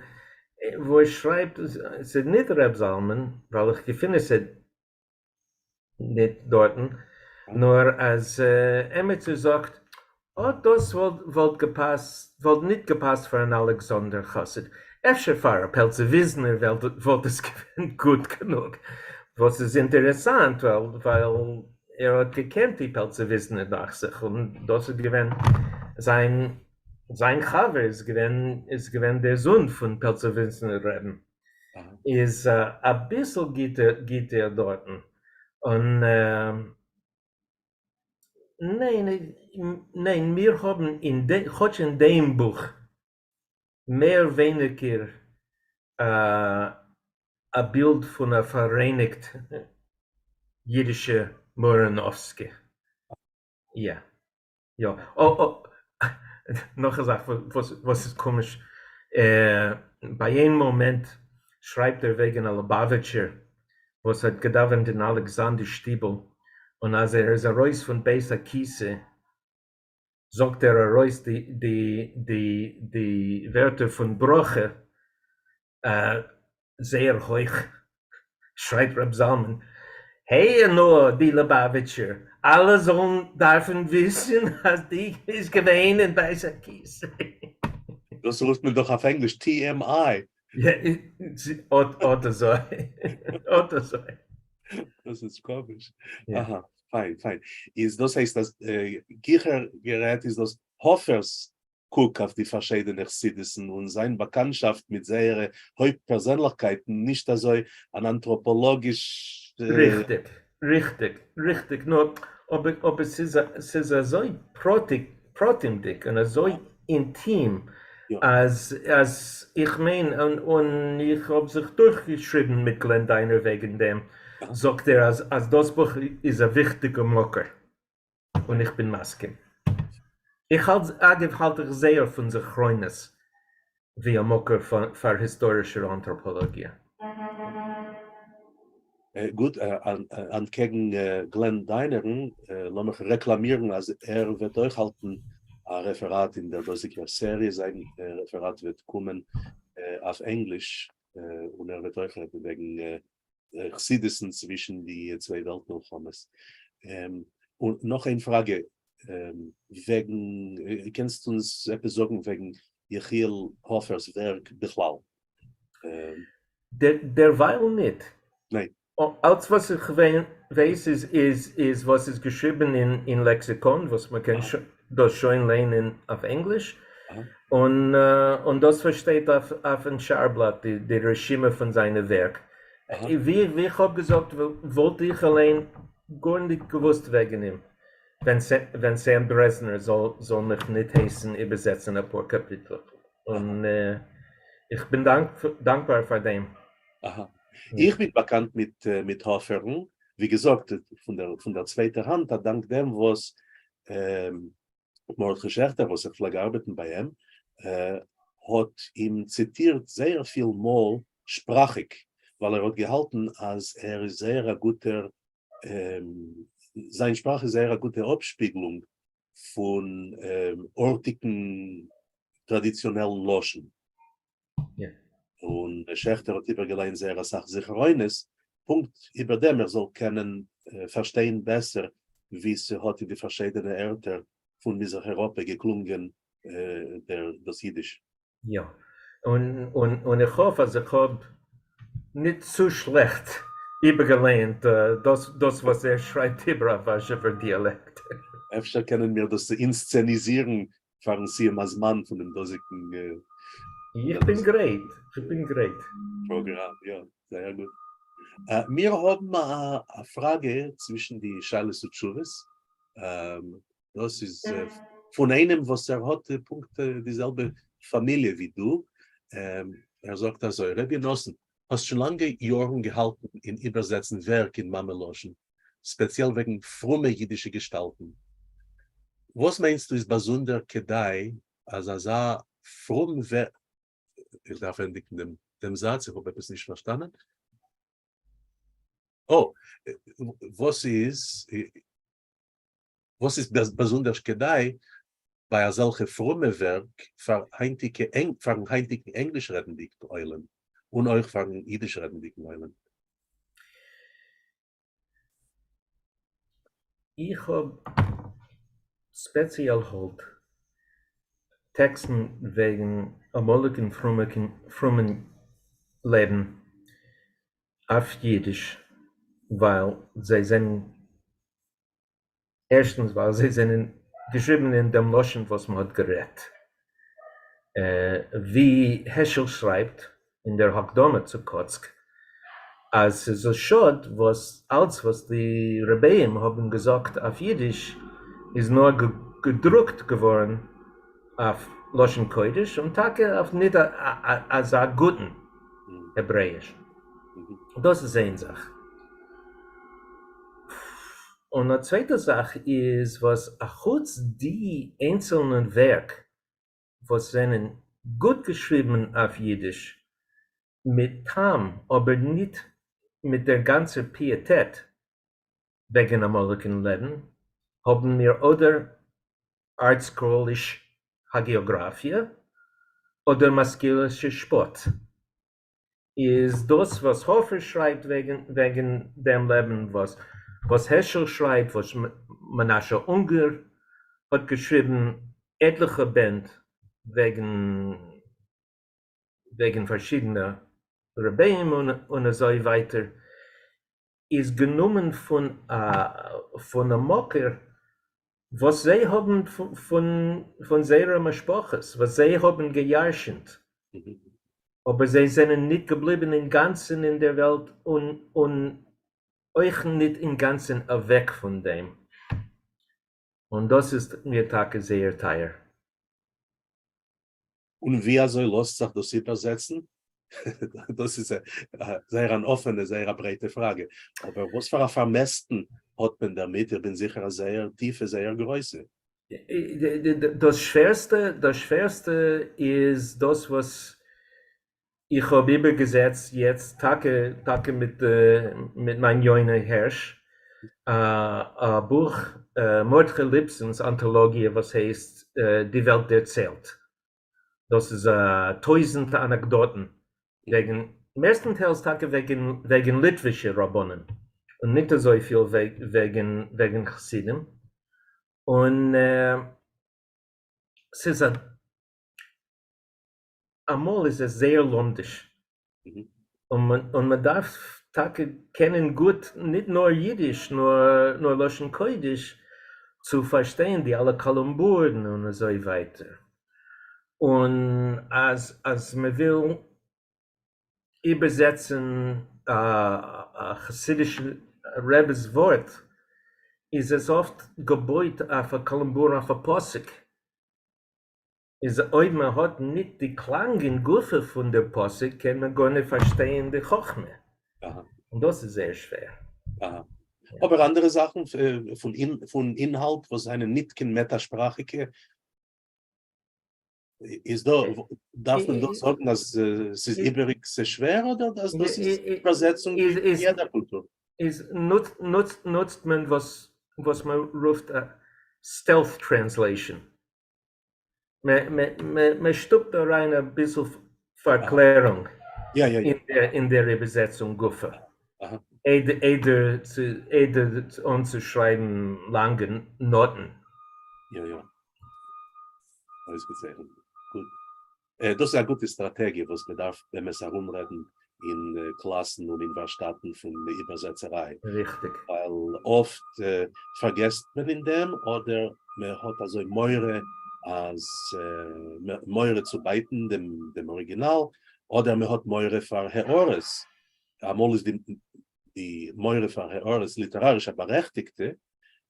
וואו ער שרייבט, ס'איז ניט ר' זלמן, ווייל איך געפין עס ניט דאָרטן, נאָר אַז עמעצער זאָגט, אָט דאָס וואָלט געפּאַסט, וואָלט ניט געפּאַסט פֿאַר אַן אלכסנדר חסיד. אפֿשר פֿאַר אַ פּעלצעוויזנער וואָלט עס געווען גוט גענוג. וואָס איז אינטערעסאַנט, ווייל ער האָט געקענט די פּעלצעוויזנער, דאַכט זיך, און דאָס איז געווען זײַן זיין חבר איז געווען איז געווען דער זון פון פעלצעוויצער רעבן, איז אביסל גיט ער גיט ער דארטן, און ניין ניין מיר האבן אין דעם כאטש אין דעם בוך מער ווייניגער א בילד פון א פאראייניגט אידישע מוראנאווסקע. יא. יא. נאך א זאך וואס איז קאמיש, ביי איין מאמענט שרייבט ער וועגן א ליובאוויטשער וואס האט געדאווענט אין אלכסנדר שטיבל, און אז ער איז ארויס פון בית הכיסא זאגט ער ארויס די די די די ווערטער פון ברכה זייער הויך, שרייבט ר' זלמן, הער נאר די ליובאוויטשער, אלע זאלן דארפן וויסן אז די איז געווען אין בית הכיסא. דאס רופט מען דאך אויף ענגליש TMI. אט אזוי, אט אזוי. דאס איז קאמיש. אהא, פיין, פיין. איז דאס הייסט אז גיכער גערעדט איז דאס האפער'ס קוק אויף די פארשיידענע חסידות'ן און זיין באקאנטשאפט מיט זייערע הויפט פערזענליכקייטן נישט אזוי אן אנטראפאלאגיש. ריכטיג, ריכטיג, ריכטיג, נאר אבער אבער ס'איז ס'איז אזוי פרטיג פרטימדיג און אזוי אינטים אז אז איך מיין און און איך האב זיך דורכגעשריבן מיט גלען דיינער וועגן דעם, זאגט ער אז אז דאס בוך איז א וויכטיגע מקור. און איך בין מסכים. איך האלט, אגב האלט איך זייער פון זכרונות ווי א מקור פאר היסטארישער אנטראפאלאגיע. גוט, אנטקעגן גלען דיינערן, לאמיך רעקלאמירן אז ער וועט אויך האלטן א רעפעראט אין דער דאזיגער סעריע, זיין רעפעראט וועט קומען אויף ענגליש, און ער וועט אויך רעדן וועגן חסידות'ן צווישן די צוויי וועלט מלחמות. און נאך איין פראגע וועגן, קענסט אונז עפעס זאגן וועגן יחיאל האפער'ס ווערק בכלל? דערווייל ניט. ניין. אלץ וואס איך ווייס איז איז וואס איז געשריבן אין לעקסיקאן וואס מען קען דאס שוין ליינען אויף ענגליש, און און דאס וואס שטייט אויפן שער בלאט די רשימה פון זיינע ווערק. ווי איך האב געזאגט וואלט איך אליין גארניט געוואוסט וועגן אים ווען סעם דרעזנער זאל מיך ניט הייסן איבערזעצן אפאר קאפיטלעך, און איך בין דאנקבאר פאר דעם. אהא. איך בין באקאנט מיט מיט האפערן, ווי געזאגט פון דער צווייטער האנט, א דאנק דעם וואס מרדכי שעכטער וואס איך פלעג ארבעטן ביי אים, האט אים ציטירט זייער פיל מאל שפראכיג, ווייל ער האט געהאלטן אז ער איז זייער א גוטער, זיין שפראך איז זייער א גוטע אפשפיגלונג פון ארטיגן טראדיציאנעלן לשון. און שעכטער האט איבערגעליינט זייער אסאך זכרונות פונקט איבער דעם ער זאל קענען פארשטיין בעסער ווי ס'האט אין די פארשיידענע ערטער פון מזרח אירופע געקלונגען דאס אידיש. יא, און איך האף אז איך האב ניט צו שלעכט איבערגעלייענט דאס וואס ער שרייבט איבער אויף ווארשעווער דיאלעקט. אפשר קענען מיר דאס אינסצעניזירן פארן סיום הזמן פון דעם דאזיגן. איך בין גרייט, איך בין גרייט. פראגראם, יא, זייער גוט. מיר האבן א פראגע צווישן די שאלות ותשובות, דאס איז פון איינעם וואס ער האט פונקט די זעלבע פאמיליע ווי דו, ער זאגט אזוי, ר' יונתן, האסט שוין לאנגע יארן געהאלטן אין איבערזעצן ווערק אין מאמע לשון, ספעציעל וועגן פרומע אידישע געשטאלטן. וואס מיינסטו איז באזונדער כדאי אז אזא פרום ווערק, איך דארף ענדיגן דעם זאץ, איך האב עפעס נישט פארשטאנען. אה, וואס איז וואס איז באזונדערש כדאי ביי אזעלכע פרומע ווערק פאר היינטיגע פארן היינטיגן ענגליש רעדנדיגן עולם און אויך פארן אידיש רעדנדיגן עולם? איך האב ספעציעל האלט טעקסטן וועגן אמאליגן פרומען לעבן אויף אידיש ווייל זיי זענען ערשטנס ווייל זיי זענען געשריבן אין דעם לשון וואס מען האט גערעדט. ווי העשל שרייבט אין דער הקדמה צו קאצק, אז ס'איז א שאד וואס אלץ וואס די רביים האבן געזאגט אויף אידיש איז נאר געדרוקט געווארן אויף לשון קודש און טאקע אויף ניט אזא גוטן העברעאיש. דאס איז איין זאך. און א צווייטע זאך איז וואס אחוץ די איינצעלנע ווערק וואס זענען גוט געשריבן אויף אידיש מיט טעם אבער ניט מיט דער גאנצער פיעטעט וועגן אמאליגן לעבן, האבן מיר אדער ארטסקראליש האגיאגראפיע אדער משכיל'ישע שפאט. איז דאס וואס האפער שרייבט וועגן דעם לעבן, וואס העשל שרייבט, וואס מנשה אונגער האט געשריבן עטליכע בענד וועגן פארשידענע רביים און אזוי ווייטער, איז גענומען פון א מקור וואס זיי האבן פון זייערע משפחות, וואס זיי האבן געירשנט, אבער זיי זענען ניט געבליבן אינגאנצן אין דער וועלט און אויך ניט אינגאנצן אוועק פון דעם, און דאס איז מיר טאקע זייער טייער. און ווי אזוי לאזט זיך דאס איבערזעצן? דאס איז זייער אן אפענע, זייער א ברייטע פראגע, אבער וואס פאר א פארמעסטן האט מען דערמיט? איך בין זיכער אז זייער טיפע, זייער גרויסע. דאס שווערסטע, דאס שווערסטע איז דאס וואס איך האב איבערגעזעצט יעצט טאקע טאקע מיט מיט מיין יונה הערש א בוך מרדכי ליפסען'ס אנטאלאגיע וואס הייסט די וועלט דערציילט. דאס איז א טויזענט אנעקדאטן וועגן, מערסטנטיילס טאקע וועגן וועגן ליטווישע רבנים און ניט אזויפיל וועגן וועגן חסידים, און ס'איז א אמאל איז עס זייער לומדיש, און מען דארף טאקע קענען גוט ניט נאר אידיש נאר לשון קודש צו פארשטיין די אלע קאלומבורן און אזוי ווייטער, און אז אז מען וויל איבערזעצן א חסידישן רבי'ס ווארט איז עס אפט געבויט אויף א קאלומבור אויף א פסוק. איז אויב מען האט ניט די קלאנגען גופא פון דער פסוק קען מען גארניט פארשטייען די חכמה, און דאס איז זייער שווער. אהא. אבער אנדערע זאכן פון אינהאלט וואס זענען ניט קיין מעטא-שפראכיקע, איז דא, דארף מען דא זאגן אז ס'איז איבעריג ס'שווער אדער אז דאס איז איבערזעצונג ווי אין יעדער קולטור? איז נוצט מען וואס מען רופט א stealth translation, מען שטופט אריין אביסל פארקלערונג אין דער איבערזעצונג גופא, איידער אנצושרייבן לאנגע נאטן. יא יא. אויסגעצייכנט. גוט. דאס איז א גוטע סטראטעגיע וואס מען דארף באמת ארומרעדן אין קלאסן און אין ווארשטאטן פון איבערזעצעריי. ריכטיג. ווייל אפט פארגעסט מען אין דעם, אדער מען האט אזוי מורא אז מורא צו בייטן דעם אריגינאל, אדער מען האט מורא פאר הערות, אמאל איז די מורא פאר הערות ליטעראריש א בארעכטיגטע,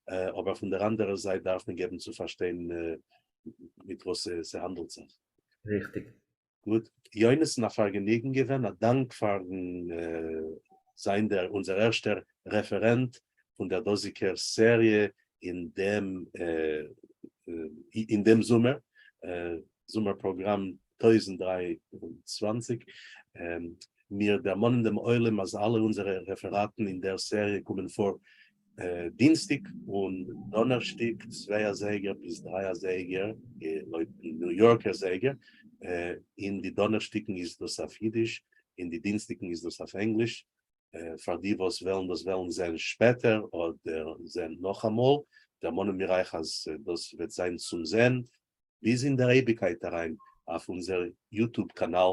אבער פון דער אנדערער זייט דארף מען געבן צו פארשטיין מיט וואס ס'האנדלט זיך. ריכטיג. גוט. יונתן, א פארגעניגן געווען, א דאנק פארן זיין דער אונזער ערשטער רעפערענט פון דער דאזיגער סעריע אין דעם אין דעם זומער, זומער פראגראם 1023. מיר דערמאנען דעם עולם אז אלע אונזערע רעפעראטן אין דער סעריע קומען פאר דינסטיג און דאנערשטיג צוויי אזייגער ביז דריי אזייגער לויטן ניו יארקער זייגער, אין די דאנערשטיגן איז דאס אויף אידיש, אין די דינסטיגן איז דאס אויף ענגליש, פאר די וואס וועלן דאס וועלן זען שפעטער אדער זען נאכאמאל, דערמאנען מיר אייך אז דאס וועט זיין צום זען ביז אין דער אייביגקייט אריין אויף אונזער YouTube קאנאל,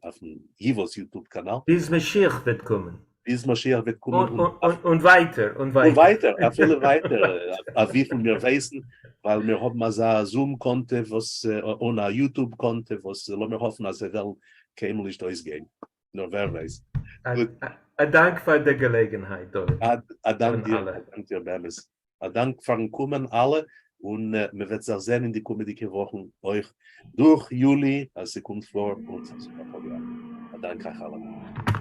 אויפן ייווא'ס YouTube קאנאל. ביז משיח וועט קומען. ביז משיח וועט קומען און און ווייטער און ווייטער אפילו ווייטער אויף וויפיל מיר ווייסן ווייל מיר האבן אזא Zoom קאנטע וואס און א YouTube קאנטע וואס לאמיר האפן אז זיי וועלן קיינמאל נישט אויסגיין נאר ווער ווייסט. א דאנק פאר דער געלעגנהייט דוד. א דאנק דיר, א דאנק דיר באמת. א דאנק פארן קומען אלע, און מען וועט זיך זען אין די קומעדיגע וואכן אויך דורך יולי אז ס'קומט פאר אונזער זומער פראגראם. א דאנק אייך אלעמען.